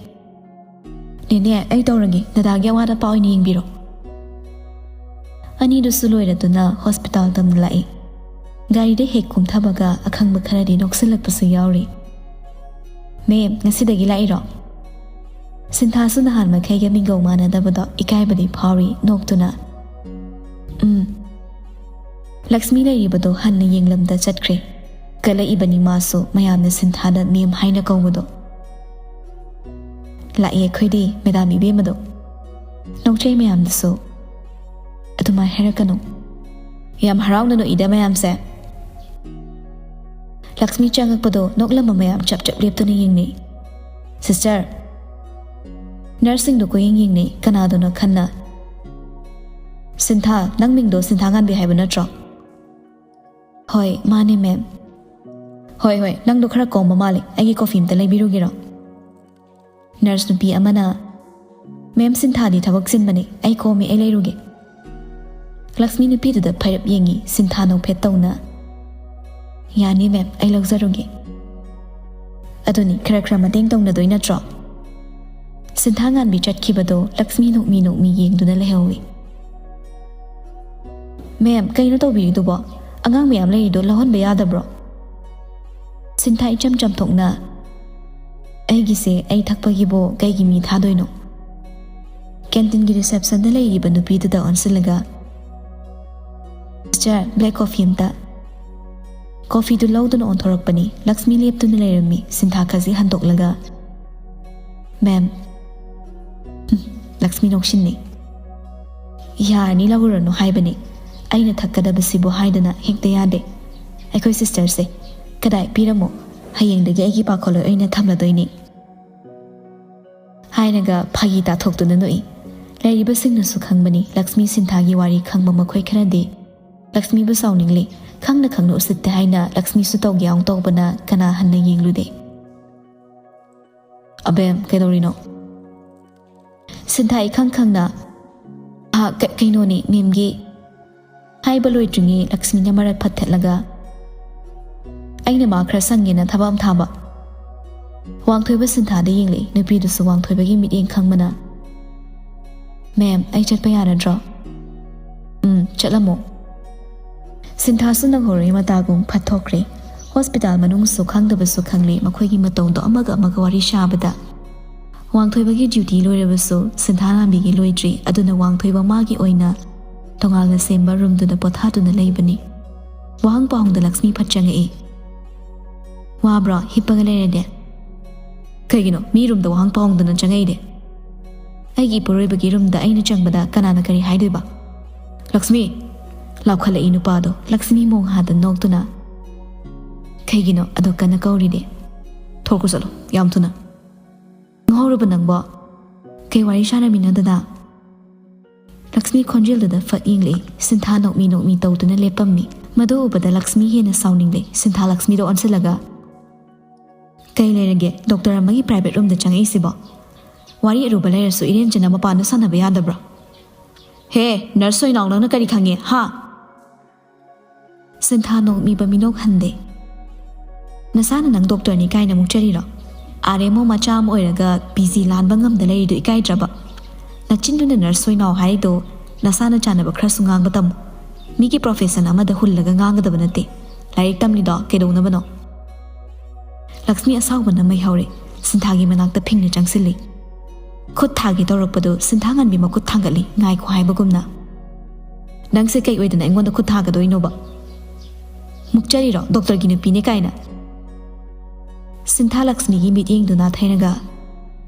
ꯅꯦꯅꯦ, ꯑꯩ ꯇꯧꯔꯒꯦ, ꯗꯗꯥꯒꯤ ꯑꯋꯥꯠ ꯑꯄꯥ ꯑꯣꯏꯅ ꯌꯦꯡꯕꯤꯔꯣ꯫ ꯑꯅꯤꯗꯨꯁꯨ ꯂꯣꯏꯔꯗꯨꯅ ꯍꯣꯁꯄꯤꯇꯥꯜ ꯇꯝꯅ ꯂꯥꯛꯏ꯫ ꯒꯥꯔꯤꯗ ꯍꯦꯛ ꯀꯨꯝꯊꯕꯒ ꯑꯈꯪꯕ ꯈꯔꯗꯤ ꯅꯣꯛꯁꯤꯜꯂꯛꯄꯁꯨ ꯌꯥꯎꯔꯤ꯫ ꯃꯦꯝ, ꯉꯁꯤꯗꯒꯤ ꯂꯥꯛꯏꯔꯣ? ꯁꯤꯟꯊꯥꯁꯨ ꯅꯍꯥꯟ ꯃꯈꯩꯒ ꯃꯤꯡꯒꯧ ꯃꯥꯟꯅꯗꯕꯗꯣ ꯏꯀꯥꯏꯕꯗꯤ ꯐꯥꯎꯔꯤ, ꯅꯣꯛꯇꯨꯅ꯫ ꯎꯝ꯫ ꯂꯛꯁꯃꯤ ꯂꯩꯔꯤꯕꯗꯣ ꯍꯟꯅ ꯌꯦꯡꯂꯝꯗ ꯆꯠꯈ꯭ꯔꯦ꯫ ꯀꯜꯂꯛꯏꯕꯅꯤ ꯃꯥꯁꯨ, ꯃꯌꯥꯝꯅ ꯁꯤꯟꯊꯥꯗ ꯃꯦꯝ ꯍꯥꯏꯅ ꯀꯧꯕꯗꯣ꯫ ꯂꯥꯛꯑꯦ ꯑꯩꯈꯣꯏꯗꯤ, ꯃꯦꯗꯥꯝ ꯏꯕꯦꯝꯃꯗꯣ꯫ ꯅꯣꯛꯆꯩ ꯃꯌꯥꯝꯗꯁꯨ꯫ ꯑꯗꯨꯃꯥꯏ ꯍꯥꯏꯔꯛꯀꯅꯨ꯫ ꯌꯥꯝ ꯍꯔꯥꯎꯅ ꯅꯣꯛꯏꯗ ꯃꯌꯥꯝꯁꯦ꯫ ꯂꯛꯁꯃꯤ ꯆꯪꯉꯛꯄꯗꯣ ꯅꯣꯛꯂꯝꯕ ꯃꯌꯥꯝ ꯆꯞ ꯆꯞ ꯂꯦꯞꯇꯨꯅ ꯌꯦꯡꯅꯩ꯫ ꯁꯤꯁꯇꯔ꯫ ꯅꯔꯁꯁꯤꯡꯗꯣ ꯀꯣꯏꯌꯦꯡ ꯌꯦꯡꯅꯩ, ꯀꯅꯥꯗꯅꯣ ꯈꯟꯅ꯫ ꯁꯤꯟꯊꯥ, ꯅꯪ ꯃꯤꯡꯗꯣ ꯁꯤꯟꯊꯥ ꯉꯥꯟꯕꯤ ꯍꯥꯏꯕ ꯅꯠꯇ꯭ꯔꯣ? ꯍꯣꯏ, ꯃꯥꯅꯦ, ꯃꯦꯝ꯫ ꯍꯣꯏ, ꯍꯣꯏ, ꯅꯪꯗꯣ ꯈꯔ ꯀꯣꯝꯕ ꯃꯥꯜꯂꯦ, ꯑꯩꯒꯤ ꯀꯣꯐꯤ ꯑꯝꯇ ꯂꯩꯕꯤꯔꯨꯒꯦꯔꯣ? ꯅꯔꯁ ꯅꯨꯄꯤ ꯑꯃꯅ, ꯃꯦꯝ, ꯁꯤꯟꯊꯥꯗꯤ ꯊꯕꯛ ꯆꯤꯟꯕꯅꯦ, ꯑꯩ ꯀꯣꯝꯃꯤ, ꯑꯩ ꯂꯩꯔꯨꯒꯦ꯫ ꯂꯛꯁꯃꯤ ꯅꯨꯄꯤꯗꯨꯗ ꯐꯩꯔꯞ ꯌꯦꯡꯉꯤ, ꯁꯤꯟꯊꯥ ꯅꯣꯛꯐꯦꯠ ꯇꯧꯅ꯫ ꯌꯥꯅꯤ, ꯃꯦꯝ, ꯑꯩ ꯂꯧꯖꯔꯨꯒꯦ꯫ ꯑꯗꯨꯅꯤ, ꯈꯔ ꯈꯔ ꯃꯇꯦꯡ ꯇꯧꯅꯗꯣꯏ ꯅꯠꯇ꯭ꯔꯣ? ꯁꯤꯟꯊꯥ ꯉꯥꯟꯕꯤ ꯆꯠꯈꯤꯕꯗꯣ ꯂꯛꯁꯃꯤ ꯅꯣꯛꯃꯤ ꯅꯣꯛꯃꯤ ꯌꯦꯡꯗꯨꯅ ꯂꯩꯍꯧꯏ꯫ ꯃꯦꯝ, ꯀꯩꯅꯣ ꯇꯧꯕꯤꯔꯤꯗꯨꯕꯣ? ꯑꯉꯥꯡ ꯃꯌꯥꯝ ꯂꯩꯔꯤꯗꯣ ꯂꯧꯍꯟꯕ ꯌꯥꯗꯕ꯭ꯔꯣ? ꯁꯤꯟꯊꯥ ꯏꯆꯝ ꯆꯝꯊꯣꯛꯅ, ꯑꯩꯒꯤꯁꯦ ꯑꯩ ꯊꯛꯄꯒꯤꯕꯨ ꯀꯩꯒꯤ ꯃꯤ ꯊꯥꯗꯣꯏꯅꯣ? ꯀꯦꯟꯇꯤꯟꯒꯤ ꯔꯤꯁꯦꯞꯁꯟꯗ ꯂꯩꯔꯤꯕ ꯅꯨꯄꯤꯗꯨꯗ ꯑꯣꯟꯁꯤꯜꯂꯒ, ꯁꯤꯁꯇꯔ, ꯕ꯭ꯂꯦꯛ ꯀꯣꯐꯤ ꯑꯝꯇ꯫ ꯀꯣꯐꯤꯗꯨ ꯂꯧꯗꯨꯅ ꯑꯣꯟꯊꯣꯔꯛꯄꯅꯤ꯫ ꯂꯛꯁꯃꯤ ꯂꯦꯞꯇꯨꯅ ꯂꯩꯔꯝꯃꯤ, ꯁꯤꯟꯊꯥ ꯈꯖꯤꯛ ꯍꯟꯗꯣꯛꯂꯒ, ꯃꯦꯝ꯫ ꯎꯝ, ꯂꯛꯁꯃꯤ ꯅꯣꯛꯁꯤꯟꯅꯩ꯫ ꯌꯥꯔꯅꯤ, ꯂꯧꯔꯨꯔꯅꯨ ꯍꯥꯏꯕꯅꯤ꯫ ꯑꯩꯅ ꯊꯛꯀꯗꯕꯁꯤꯕꯨ ꯍꯥꯏꯗꯅ ꯍꯦꯛꯇ ꯌꯥꯗꯦ꯫ ꯑꯩꯈꯣꯏ ꯁꯤꯁꯇꯔꯁꯦ ꯀꯗꯥꯏ ꯄꯤꯔꯝꯃꯣ, ꯍꯌꯦꯡꯗꯒꯤ ꯑꯩꯒꯤ ꯄꯥꯈꯣꯜꯂꯣꯏ ꯑꯣꯏꯅ ꯊꯝꯂꯗꯣꯏꯅꯤ꯫ ꯍꯥꯏꯔꯒ ꯐꯥꯒꯤ ꯇꯥꯊꯣꯛꯇꯨꯅ ꯅꯣꯛꯏ꯫ ꯂꯩꯔꯤꯕꯁꯤꯡꯅꯁꯨ ꯈꯪꯕꯅꯤ ꯂꯛꯁꯃꯤ ꯁꯤꯟꯊꯥꯒꯤ ꯋꯥꯔꯤ ꯈꯪꯕ ꯃꯈꯣꯏ ꯈꯔꯗꯤ꯫ ꯂꯛꯁꯃꯤꯕꯨ ꯁꯥꯎꯅꯤꯡꯂꯤ꯫ ꯈꯪꯅ ꯈꯪꯅ ꯎꯁꯤꯠꯇꯦ ꯍꯥꯏꯅ ꯂꯛꯁꯃꯤꯁꯨ ꯇꯧꯒꯦ ꯌꯥꯎꯅ ꯇꯧꯕꯅ ꯀꯅꯥ ꯍꯟꯅ ꯌꯦꯡꯂꯨꯗꯦ꯫ ꯑꯕꯦꯝ, ꯀꯩꯗꯧꯔꯤꯅꯣ? ꯁꯤꯟꯊꯥ ꯏꯈꯪ ꯈꯪꯅ, "ꯑꯥ, ꯀ-, ꯀꯩꯅꯣꯅꯦ, ꯃꯦꯝꯒꯤ" ꯍꯥꯏꯕ ꯂꯣꯏꯗ꯭ꯔꯤꯉꯩ ꯂꯛꯁꯃꯤꯅ ꯃꯔꯛ ꯐꯠ ꯊꯠꯂꯒ, "ꯑꯩꯅ ꯃꯥ ꯈꯔ ꯁꯪꯒꯦꯅ ꯊꯕꯛ ꯑꯃ ꯊꯥꯕ"꯫ ꯋꯥꯡꯊꯣꯏꯕ ꯁꯤꯟꯊꯥꯗ ꯌꯦꯡꯂꯛꯏ꯫ ꯅꯨꯄꯤꯗꯨꯁꯨ ꯋꯥꯡꯊꯣꯏꯕꯒꯤ ꯃꯤꯠꯌꯦꯡ ꯈꯪꯕꯅ, "ꯃꯦꯝ, ꯑꯩ ꯆꯠꯄ ꯌꯥꯔꯗ꯭ꯔꯣ?" "ꯎꯝ, ꯆꯠꯂꯝꯃꯣ"꯫ ꯁꯤꯟꯊꯥꯁꯨ ꯅꯪꯍꯧꯔꯣꯏ ꯃꯇꯥꯒꯨꯝ ꯐꯠ ꯊꯣꯛꯈ꯭ꯔꯦ꯫ ꯍꯣꯁꯄꯤꯇꯥꯜ ꯃꯅꯨꯡꯁꯨ ꯈꯪꯗꯕꯁꯨ ꯈꯪꯂꯦ ꯃꯈꯣꯏꯒꯤ ꯃꯇꯧꯗꯣ ꯑꯃꯒ ꯑꯃꯒ ꯋꯥꯔꯤ ꯁꯥꯕꯗ꯫ ꯋꯥꯡꯊꯣꯏꯕꯒꯤ ꯗ꯭ꯌꯨꯇꯤ ꯂꯣꯏꯔꯕꯁꯨ ꯁꯤꯟꯊꯥ ꯂꯥꯝꯕꯤꯒꯤ ꯂꯣꯏꯗ꯭ꯔꯤ꯫ ꯑꯗꯨꯅ ꯋꯥꯡꯊꯣꯏꯕ ꯃꯥꯒꯤ ꯑꯣꯏꯅ ꯇꯣꯉꯥꯟꯅ ꯁꯦꯝꯕ ꯔꯨꯝꯗꯨꯗ ꯄꯣꯊꯥꯗꯨꯅ ꯂꯩꯕꯅꯤ꯫ ꯋꯥꯍꯪ ꯄꯥꯎꯍꯪꯗ ꯂꯛꯁꯃꯤ ꯐꯠ ꯆꯪꯉꯛꯏ꯫ "ꯋꯥꯕ꯭ꯔꯣ ꯍꯤꯞꯄꯒ ꯂꯩꯔꯗꯤ?" "ꯀꯩꯒꯤꯅꯣ ꯃꯤ ꯔꯨꯝꯗ ꯋꯥꯍꯪ ꯄꯥꯎꯍꯪꯗꯅ ꯆꯪꯉꯛꯏꯗꯤ?" "ꯑꯩꯒꯤ ꯏꯄꯨꯔꯣꯏꯕꯒꯤ ꯔꯨꯝꯗ ꯑꯩꯅ ꯆꯪꯕꯗ ꯀꯅꯥꯅ ꯀꯔꯤ ꯍꯥꯏꯗꯣꯏꯕ?" "ꯂꯛꯁꯃꯤ!" ꯂꯥꯎꯈꯠꯂꯛꯏ ꯅꯨꯄꯥꯗꯣ꯫ ꯂꯛꯁꯃꯤ ꯃꯣꯡ ꯍꯥꯗ ꯅꯣꯛꯇꯨꯅ, "ꯀꯩꯒꯤꯅꯣ ꯑꯗꯣ ꯀꯟꯅ ꯀꯧꯔꯤꯗꯤ? ꯊꯣꯛꯈ꯭ꯔꯣ ꯆꯠꯂꯣ ꯌꯥꯝ ꯊꯨꯅ!" "ꯉꯥꯎꯔꯕ ꯅꯪꯕꯣ? ꯀꯩ ꯋꯥꯔꯤ ꯁꯥꯔꯝꯃꯤꯅꯣ ꯗꯗꯥ?" ꯂꯛꯁꯃꯤ ꯈꯣꯟꯖꯦꯜꯗꯨꯗ ꯐꯠ ꯌꯦꯡꯂꯛꯏ꯫ ꯁꯤꯟꯊꯥ ꯅꯣꯛꯃꯤ ꯅꯣꯛꯃꯤ ꯇꯧꯗꯨꯅ ꯂꯦꯞꯄꯝꯃꯤ꯫ ꯃꯗꯨ ꯎꯕꯗ ꯂꯛꯁꯃꯤ ꯍꯦꯟꯅ ꯁꯥꯎꯅꯤꯡꯂꯦ꯫ ꯁꯤꯟꯊꯥ ꯂꯛꯁꯃꯤꯗ ꯑꯣꯟꯁꯤꯜꯂꯒ, "ꯀꯩ ꯂꯩꯔꯒꯦ? ꯗꯣꯛꯇꯔ ꯑꯃꯒꯤ ꯄ꯭ꯔꯥꯏꯚꯦꯠ ꯔꯨꯝꯗ ꯆꯪꯉꯛꯏꯁꯤꯕꯣ? ꯋꯥꯔꯤ ꯑꯔꯨꯕ ꯂꯩꯔꯁꯨ ꯏꯔꯦꯟꯖꯅ ꯃꯄꯥꯟꯗ ꯁꯥꯟꯅꯕ ꯌꯥꯗꯕ꯭ꯔꯣ?" "ꯍꯦ, ꯅꯔꯁ ꯑꯣꯏꯅꯥꯎ, ꯅꯪꯅ ꯀꯔꯤ ꯈꯪꯉꯦ, ꯍꯥ?" ꯁꯤꯟꯊꯥ ꯅꯣꯛꯃꯤꯕ ꯃꯤꯅꯣꯛ ꯍꯟꯗꯦ꯫ "ꯅꯁꯥꯅ ꯅꯪ ꯗꯣꯛꯇꯔꯅꯤ ꯀꯥꯏꯅ ꯃꯨꯛꯆꯔꯤꯔꯣ? ꯑꯥꯔ ꯑꯦꯝ ꯑꯣ ꯃꯆꯥ ꯑꯃ ꯑꯣꯏꯔꯒ ꯄꯤ ꯖꯤ ꯂꯥꯟꯕ ꯉꯝꯗ ꯂꯩꯔꯤꯗꯣ ꯏꯀꯥꯏꯗ꯭ꯔꯕ? ꯅꯆꯤꯟꯗꯨꯅ ꯅꯔꯁ ꯑꯣꯏꯅꯥꯎ ꯍꯥꯏꯔꯤꯗꯣ ꯅꯁꯥꯅ ꯆꯥꯟꯅꯕ ꯈꯔꯁꯨ ꯉꯥꯡꯕ ꯇꯝꯃꯨ꯫ ꯃꯤꯒꯤ ꯄ꯭ꯔꯣꯐꯦꯁꯟ ꯑꯃꯗ ꯍꯨꯜꯂꯒ ꯉꯥꯡꯒꯗꯕ ꯅꯠꯇꯦ꯫ ꯂꯥꯏꯔꯤꯛ ꯇꯝꯂꯤꯗꯣ ꯀꯩꯗꯧꯅꯕꯅꯣ?" ꯂꯛꯁꯃꯤ ꯑꯁꯥꯎꯕꯅ ꯃꯩ ꯍꯧꯔꯦ꯫ ꯁꯤꯟꯊꯥꯒꯤ ꯃꯅꯥꯛꯇ ꯐꯤꯡꯅ ꯆꯪꯁꯤꯜꯂꯤ꯫ ꯈꯨꯠ ꯊꯥꯒꯦ ꯇꯧꯔꯛꯄꯗꯨ ꯁꯤꯟꯊꯥꯉꯟꯕꯤ ꯃꯈꯨꯠ ꯊꯥꯡꯒꯠꯂꯤ, ꯉꯥꯏꯈꯣ ꯍꯥꯏꯕꯒꯨꯝꯅ꯫ "ꯅꯪꯁꯦ ꯀꯩ ꯑꯣꯏꯗꯅ ꯑꯩꯉꯣꯟꯗ ꯈꯨꯠ ꯊꯥꯒꯗꯣꯏꯅꯣꯕ? ꯃꯨꯛꯆꯔꯤꯔꯣ ꯗꯣꯛꯇꯔꯒꯤ ꯅꯨꯄꯤꯅꯦ ꯀꯥꯏꯅ?" ꯁꯤꯟꯊꯥ ꯂꯛꯁꯃꯤꯒꯤ ꯃꯤꯠꯌꯦꯡꯗꯨ ꯅꯥꯊꯩꯔꯒ,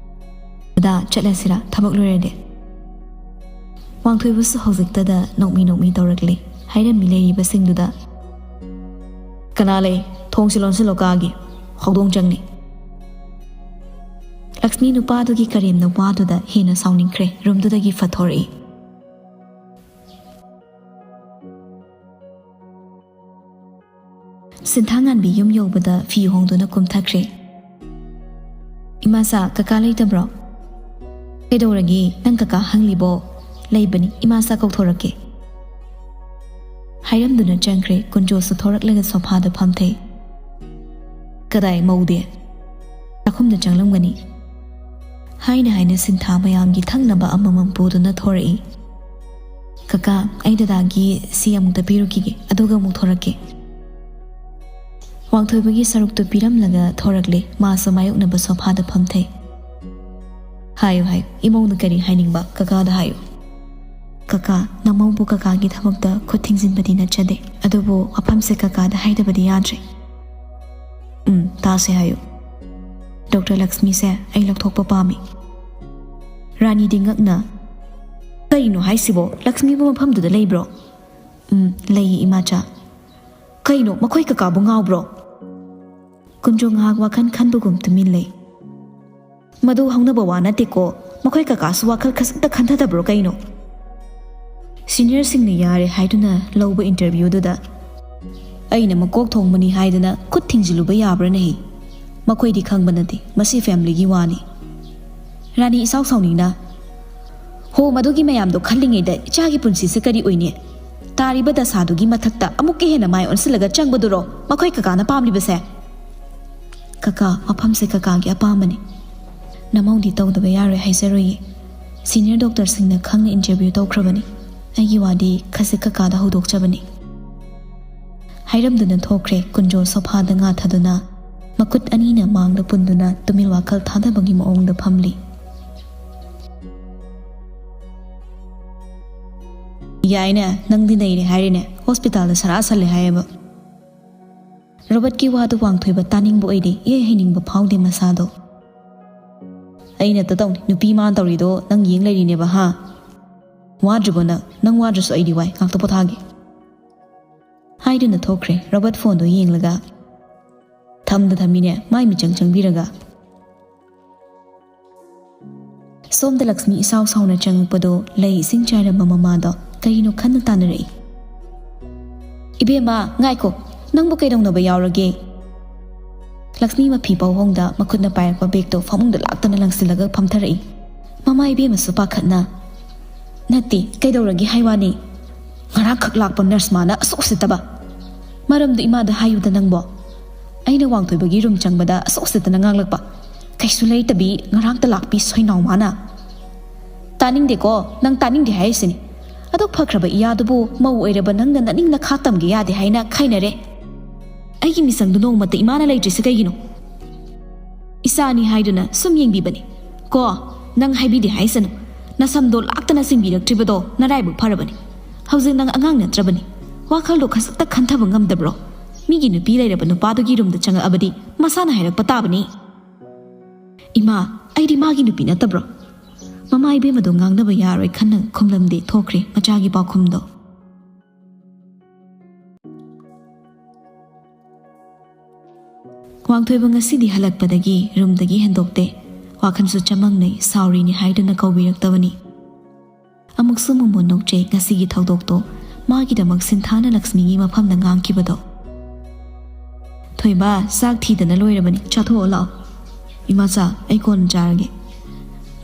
"ꯗꯗꯥ, ꯆꯠꯂꯁꯤꯔꯥ, ꯊꯕꯛ ꯂꯣꯏꯔꯗꯤ?" ꯋꯥꯡꯊꯣꯏꯕꯁꯨ ꯍꯧꯖꯤꯛꯇꯗ ꯅꯣꯛꯃꯤ ꯅꯣꯛꯃꯤ ꯇꯧꯔꯛꯂꯤ꯫ ꯍꯥꯏꯔꯝꯃꯤ ꯂꯩꯔꯤꯕꯁꯤꯡꯗꯨꯗ꯫ "ꯀꯅꯥ ꯂꯩ? ꯊꯣꯡꯁꯤ ꯂꯣꯟꯁꯤꯜꯂꯣ, ꯀꯥꯒꯤ ꯍꯧꯗꯣꯡ ꯆꯪꯅꯤ꯫" ꯂꯛꯁꯃꯤ ꯅꯨꯄꯥꯗꯨꯒꯤ ꯀꯔꯦꯝꯅ ꯋꯥꯗꯨꯗ ꯍꯦꯟꯅ ꯁꯥꯎꯅꯤꯡꯈ꯭ꯔꯦ꯫ ꯔꯨꯝꯗꯨꯗꯒꯤ ꯐꯠꯊꯣꯔꯛꯏ꯫ ꯁꯤꯟꯊꯥꯉꯥꯟꯕꯤ ꯌꯨꯝ ꯌꯧꯕꯗ ꯐꯤ ꯍꯣꯡꯗꯨꯅ ꯀꯨꯝꯊꯈ꯭ꯔꯦ꯫ "ꯏꯃꯥꯆꯥ, ꯀꯀꯥ ꯂꯩꯇꯕ꯭ꯔꯣ?" "ꯀꯩꯗꯧꯔꯒꯦ? ꯅꯪ ꯀꯀꯥ ꯍꯪꯂꯤꯕꯣ?" "ꯂꯩꯕꯅꯤ, ꯏꯃꯥꯆꯥ ꯀꯧꯊꯣꯔꯛꯀꯦ꯫" ꯍꯥꯏꯔꯝꯗꯨꯅ ꯆꯪꯈ꯭ꯔꯦ꯫ ꯀꯨꯟꯖꯣꯁꯨ ꯊꯣꯔꯛꯂꯒ ꯁꯣꯐꯥꯗ ꯐꯝꯊꯩ꯫ "ꯀꯗꯥꯏ ꯃꯧꯗꯤ?" "ꯆꯥꯛꯈꯨꯝꯗ ꯆꯪꯂꯝꯒꯅꯤ꯫" ꯍꯥꯏꯅ ꯍꯥꯏꯅ ꯁꯤꯟꯊꯥ ꯃꯌꯥꯝꯒꯤ ꯊꯛꯅꯕ ꯑꯃꯃꯝ ꯄꯨꯗꯨꯅ ꯊꯣꯔꯛꯏ꯫ "ꯀꯀꯥ, ꯑꯩ ꯗꯗꯥꯒꯤ ꯁꯤ ꯑꯃꯨꯛꯇ ꯄꯤꯔꯨꯈꯤꯒꯦ, ꯑꯗꯨꯒ ꯑꯃꯨꯛ ꯊꯣꯔꯛꯀꯦ꯫" ꯋꯥꯡꯊꯣꯏꯕꯒꯤ ꯁꯔꯨꯛꯇꯨ ꯄꯤꯔꯝꯂꯒ ꯊꯣꯔꯛꯂꯦ꯫ ꯃꯥꯁꯨ ꯃꯥꯌꯣꯛꯅꯕ ꯁꯣꯐꯥꯗ ꯐꯝꯊꯩ꯫ "ꯍꯥꯏꯌꯨ, ꯍꯥꯏꯌꯨ, ꯏꯃꯧꯅ ꯀꯔꯤ ꯍꯥꯏꯅꯤꯡꯕ, ꯀꯀꯥꯗ ꯍꯥꯏꯌꯨ꯫" "ꯀꯀꯥ, ꯅꯃꯧꯕꯨ ꯀꯀꯥꯒꯤ ꯊꯕꯛꯇ ꯈꯨꯠ ꯊꯤꯡꯖꯤꯟꯕꯗꯤ ꯅꯠꯆꯗꯦ, ꯑꯗꯨꯕꯨ ꯋꯥꯐꯝꯁꯦ ꯀꯀꯥꯗ ꯍꯥꯏꯗꯕꯗꯤ ꯌꯥꯗ꯭ꯔꯦ꯫" "ꯎꯝ, ꯇꯥꯁꯦ ꯍꯥꯏꯌꯨ꯫" "ꯗꯣꯛꯇꯔ ꯂꯛꯁꯃꯤꯁꯦ ꯑꯩ ꯂꯧꯊꯣꯛꯄ ꯄꯥꯝꯃꯤ꯫" ꯔꯥꯅꯤꯗꯤ ꯉꯛꯅ, "ꯀꯩꯅꯣ ꯍꯥꯏꯁꯤꯕꯣ? ꯂꯛꯁꯃꯤꯕꯨ ꯃꯐꯝꯗꯨꯗ ꯂꯩꯕ꯭ꯔꯣ?" "ꯎꯝ, ꯂꯩꯌꯦ, ꯏꯃꯥꯆꯥ꯫" "ꯀꯩꯅꯣ, ꯃꯈꯣꯏ ꯀꯀꯥꯕꯨ ꯉꯥꯎꯕ꯭ꯔꯣ?" ꯀꯨꯟꯖꯣ ꯉꯥꯏꯍꯥꯛ ꯋꯥꯈꯜ ꯈꯟꯕꯒꯨꯝ ꯇꯨꯃꯤꯟ ꯂꯩ꯫ "ꯃꯗꯨ ꯍꯧꯅꯕ ꯋꯥ ꯅꯠꯇꯦꯀꯣ꯫ ꯃꯈꯣꯏ ꯀꯀꯥꯁꯨ ꯋꯥꯈꯜ ꯈꯖꯤꯛꯇ ꯈꯟꯊꯗꯕ꯭ꯔꯣ ꯀꯩꯅꯣ?" ꯁꯤꯅꯤꯌꯔꯁꯤꯡꯅ ꯌꯥꯔꯦ ꯍꯥꯏꯗꯨꯅ ꯂꯧꯕ ꯏꯟꯇꯔꯚ꯭ꯌꯨꯗꯨꯗ ꯑꯩꯅ ꯃꯀꯣꯛ ꯊꯣꯡꯕꯅꯤ ꯍꯥꯏꯗꯅ ꯈꯨꯠ ꯊꯤꯡꯖꯤꯜꯂꯨꯕ ꯌꯥꯕ꯭ꯔꯥꯅꯦꯍꯦ? ꯃꯈꯣꯏꯗꯤ ꯈꯪꯕ ꯅꯠꯇꯦ, ꯃꯁꯤ ꯐꯦꯃꯤꯂꯤꯒꯤ ꯋꯥꯅꯤ꯫ ꯔꯥꯅꯤ ꯏꯁꯥꯎ ꯁꯥꯎꯅꯤꯡꯅ, "ꯍꯣ, ꯃꯗꯨꯒꯤ ꯃꯌꯥꯝꯗꯣ ꯈꯜꯂꯤꯉꯩꯗ ꯏꯆꯥꯒꯤ ꯄꯨꯟꯁꯤꯁꯦ ꯀꯔꯤ ꯑꯣꯏꯅꯤ? ꯇꯥꯔꯤꯕ ꯗꯁꯥꯗꯨꯒꯤ ꯃꯊꯛꯇ ꯑꯃꯨꯛꯀ ꯍꯦꯟꯅ ꯃꯥꯏ ꯑꯣꯟꯁꯤꯜꯂꯒ ꯆꯪꯕꯗꯨꯔꯣ ꯃꯈꯣꯏ ꯀꯀꯥꯅ ꯄꯥꯝꯂꯤꯕꯁꯦ?" "ꯀꯀꯥ, ꯃꯐꯝꯁꯦ ꯀꯀꯥꯒꯤ ꯑꯄꯥꯝꯕꯅꯤ꯫ ꯅꯃꯧꯗꯤ ꯇꯧꯗꯕ ꯌꯥꯔꯣꯏ ꯍꯥꯏꯖꯔꯣꯏꯌꯦ꯫ ꯁꯤꯅꯤꯌꯔ ꯗꯣꯛꯇꯔꯁꯤꯡꯅ ꯈꯪꯅ ꯏꯟꯇꯔꯚ꯭ꯌꯨ ꯇꯧꯈ꯭ꯔꯕꯅꯤ꯫ ꯑꯩꯒꯤ ꯋꯥꯗꯤ ꯈꯖꯤꯛ ꯀꯀꯥꯗ ꯍꯧꯗꯣꯛꯆꯕꯅꯤ꯫" ꯍꯥꯏꯔꯝꯗꯨꯅ ꯊꯣꯛꯈ꯭ꯔꯦ꯫ ꯀꯨꯟꯖꯣ ꯁꯣꯐꯥꯗ ꯉꯥꯊꯗꯨꯅ, ꯃꯈꯨꯠ ꯑꯅꯤꯅ ꯃꯥꯡꯗ ꯄꯨꯟꯗꯨꯅ ꯇꯨꯃꯤꯟ ꯋꯥꯈꯜ ꯊꯥꯗꯕꯒꯤ ꯃꯑꯣꯡꯗ ꯐꯝꯂꯤ꯫ "ꯌꯥꯏꯅꯦ, ꯅꯪꯗꯤ ꯅꯩꯔꯦ ꯍꯥꯏꯔꯦꯅꯦ, ꯍꯣꯁꯄꯤꯇꯥꯜꯗ ꯁꯔꯥ ꯁꯜꯂꯦ ꯍꯥꯏꯌꯦꯕ꯫" ꯔꯣꯕꯔꯠꯀꯤ ꯋꯥꯗꯨ ꯋꯥꯡꯊꯣꯏꯕ ꯇꯥꯅꯤꯡꯕ ꯑꯣꯏꯗꯦ, ꯏꯍꯩ ꯍꯩꯅꯤꯡꯕ ꯐꯥꯎꯗꯦ ꯃꯁꯥꯗꯣ꯫ "ꯑꯩꯅ ꯇ ꯇꯧꯅꯤ, ꯅꯨꯄꯤ ꯃꯥꯅ ꯇꯧꯔꯤꯗꯣ ꯅꯪ ꯌꯦꯡ ꯂꯩꯔꯤꯅꯦꯕ, ꯍꯥ? ꯋꯥꯗ꯭ꯔꯤꯕꯣ ꯅꯪ? ꯅꯪ ꯋꯥꯗ꯭ꯔꯁꯨ ꯑꯩꯗꯤ ꯋꯥꯏ, ꯉꯥꯛꯇ ꯄꯣꯊꯥꯒꯦ꯫" ꯍꯥꯏꯗꯨꯅ ꯊꯣꯛꯈ꯭ꯔꯦ ꯔꯣꯕꯔꯠ ꯐꯣꯟꯗꯣ ꯌꯦꯡꯂꯒ꯫ ꯊꯝꯗ ꯊꯝꯃꯤꯅꯦ ꯃꯥꯏ ꯃꯤꯆꯪ ꯆꯪꯕꯤꯔꯒ꯫ ꯁꯣꯝꯗ ꯂꯛꯁꯃꯤ ꯏꯁꯥꯎ ꯁꯥꯎꯅ ꯆꯪꯉꯛꯄꯗꯣ ꯂꯩ ꯏꯁꯤꯡ ꯆꯥꯏꯔꯝꯕ ꯃꯃꯥꯗꯣ ꯀꯔꯤꯅꯣ ꯈꯟꯅ ꯇꯥꯅꯔꯛꯏ꯫ "ꯏꯕꯦꯝꯃ, ꯉꯥꯏꯈꯣ, ꯅꯪꯕꯨ ꯀꯩꯗꯧꯅꯕ ꯌꯥꯎꯔꯒꯦ?" ꯂꯛꯁꯃꯤ ꯃꯐꯤ ꯄꯧꯍꯣꯡꯗ ꯃꯈꯨꯠꯅ ꯄꯥꯏꯔꯛꯄ ꯕꯦꯒꯇꯣ ꯐꯃꯨꯡꯗ ꯂꯥꯛꯇꯅ ꯂꯪꯁꯤꯜꯂꯒ ꯐꯝꯊꯔꯛꯏ꯫ ꯃꯃꯥ ꯏꯕꯦꯝꯃꯁꯨ ꯄꯥꯈꯠꯅ, "ꯅꯠꯇꯦ, ꯀꯩꯗꯧꯔꯒꯦ ꯍꯥꯏ ꯋꯥꯅꯤ? ꯉꯔꯥꯡꯈꯛ ꯂꯥꯛꯄ ꯅꯔꯁ ꯃꯥꯅ ꯑꯁꯨꯛ ꯎꯁꯤꯠꯇꯕ? ꯃꯔꯝꯗꯨ ꯏꯃꯥꯗ ꯍꯥꯏꯌꯨꯗ ꯅꯪꯕꯣ꯫ ꯑꯩꯅ ꯋꯥꯡꯊꯣꯏꯕꯒꯤ ꯔꯨꯝ ꯆꯪꯕꯗ ꯑꯁꯨꯛ ꯎꯁꯤꯠꯇꯅ ꯉꯥꯡꯂꯛꯄ꯫ ꯀꯩꯁꯨ ꯂꯩꯇꯕꯤ ꯉꯔꯥꯡꯇ ꯂꯥꯛꯄꯤ ꯁꯣꯏꯅꯥꯎ ꯃꯥꯅ꯫" "ꯇꯥꯅꯤꯡꯗꯦꯀꯣ, ꯅꯪ ꯇꯥꯅꯤꯡꯗꯦ ꯍꯥꯏꯔꯤꯁꯤꯅꯤ꯫ ꯑꯗꯨꯛ ꯐꯈ꯭ꯔꯕ ꯏꯌꯥꯗꯨꯕꯨ ꯃꯧ ꯑꯣꯏꯔꯕ ꯅꯪꯅ ꯅꯅꯤꯡ ꯅꯈꯥ ꯇꯝꯒꯦ ꯌꯥꯗꯦ ꯍꯥꯏꯅ ꯈꯥꯏꯅꯔꯦ꯫ ꯑꯩꯒꯤ ꯃꯤꯆꯪꯗꯨ ꯅꯣꯡꯃꯇ ꯏꯃꯥꯅ ꯂꯩꯇ꯭ꯔꯤꯁꯦ ꯀꯩꯒꯤꯅꯣ?" "ꯏꯆꯥꯅꯤ ꯍꯥꯏꯗꯨꯅ ꯁꯨꯝ ꯌꯦꯡꯕꯤꯕꯅꯤ꯫ ꯀꯣ, ꯅꯪ ꯍꯥꯏꯕꯤꯗꯦ ꯍꯥꯏꯁꯅꯨ꯫ ꯅꯁꯝꯗꯣ ꯂꯥꯛꯇꯅ ꯆꯤꯡꯕꯤꯔꯛꯇ꯭ꯔꯤꯕꯗꯣ ꯅꯔꯥꯏꯕꯛ ꯐꯔꯕꯅꯤ꯫ ꯍꯧꯖꯤꯛ ꯅꯪ ꯑꯉꯥꯡ ꯅꯠꯇ꯭ꯔꯕꯅꯤ꯫ ꯋꯥꯈꯜꯗꯣ ꯈꯖꯤꯛꯇ ꯈꯟꯊꯕ ꯉꯝꯗꯕ꯭ꯔꯣ? ꯃꯤꯒꯤ ꯅꯨꯄꯤ ꯂꯩꯔꯕ ꯅꯨꯄꯥꯗꯨꯒꯤ ꯔꯨꯝꯗ ꯆꯪꯉꯛꯑꯕꯗꯤ ꯃꯁꯥꯅ ꯍꯥꯏꯔꯛꯄ ꯇꯥꯕꯅꯤ꯫" "ꯏꯃꯥ, ꯑꯩꯗꯤ ꯃꯥꯒꯤ ꯅꯨꯄꯤ ꯅꯠꯇꯕ꯭ꯔꯣ?" ꯃꯃꯥ ꯏꯕꯦꯝꯃꯗꯣ ꯉꯥꯡꯅꯕ ꯌꯥꯔꯣꯏ ꯈꯟꯅ ꯈꯨꯝꯂꯝꯗꯦ ꯊꯣꯛꯈ꯭ꯔꯦ ꯃꯆꯥꯒꯤ ꯄꯥꯎꯈꯨꯝꯗꯣ꯫ ꯋꯥꯡꯊꯣꯏꯕ ꯉꯁꯤꯗꯤ ꯍꯜꯂꯛꯄꯗꯒꯤ ꯔꯨꯝꯗꯒꯤ ꯍꯦꯟꯗꯣꯛꯇꯦ꯫ ꯋꯥꯈꯜꯁꯨ ꯆꯃꯝꯅꯩ, ꯁꯥꯎꯔꯤꯅꯤ ꯍꯥꯏꯗꯨꯅ ꯀꯧꯕꯤꯔꯛꯇꯕꯅꯤ꯫ ꯑꯃꯨꯛꯁꯨ ꯃꯣꯃꯣꯟ ꯅꯣꯛꯆꯩ ꯉꯁꯤꯒꯤ ꯊꯧꯗꯣꯛꯇꯣ꯫ ꯃꯥꯒꯤꯗꯃꯛ ꯁꯤꯟꯊꯥꯅ ꯂꯛꯁꯃꯤꯒꯤ ꯃꯐꯝꯗ ꯉꯥꯡꯈꯤꯕꯗꯣ꯫ "ꯊꯣꯏꯕ, ꯆꯥꯛ ꯊꯤꯗꯅ ꯂꯣꯏꯔꯕꯅꯤ, ꯆꯥꯊꯣꯛꯑꯣ ꯂꯥꯛꯑꯣ꯫" "ꯏꯃꯥꯆꯥ, ꯑꯩ ꯀꯣꯟꯅ ꯆꯥꯔꯒꯦ꯫"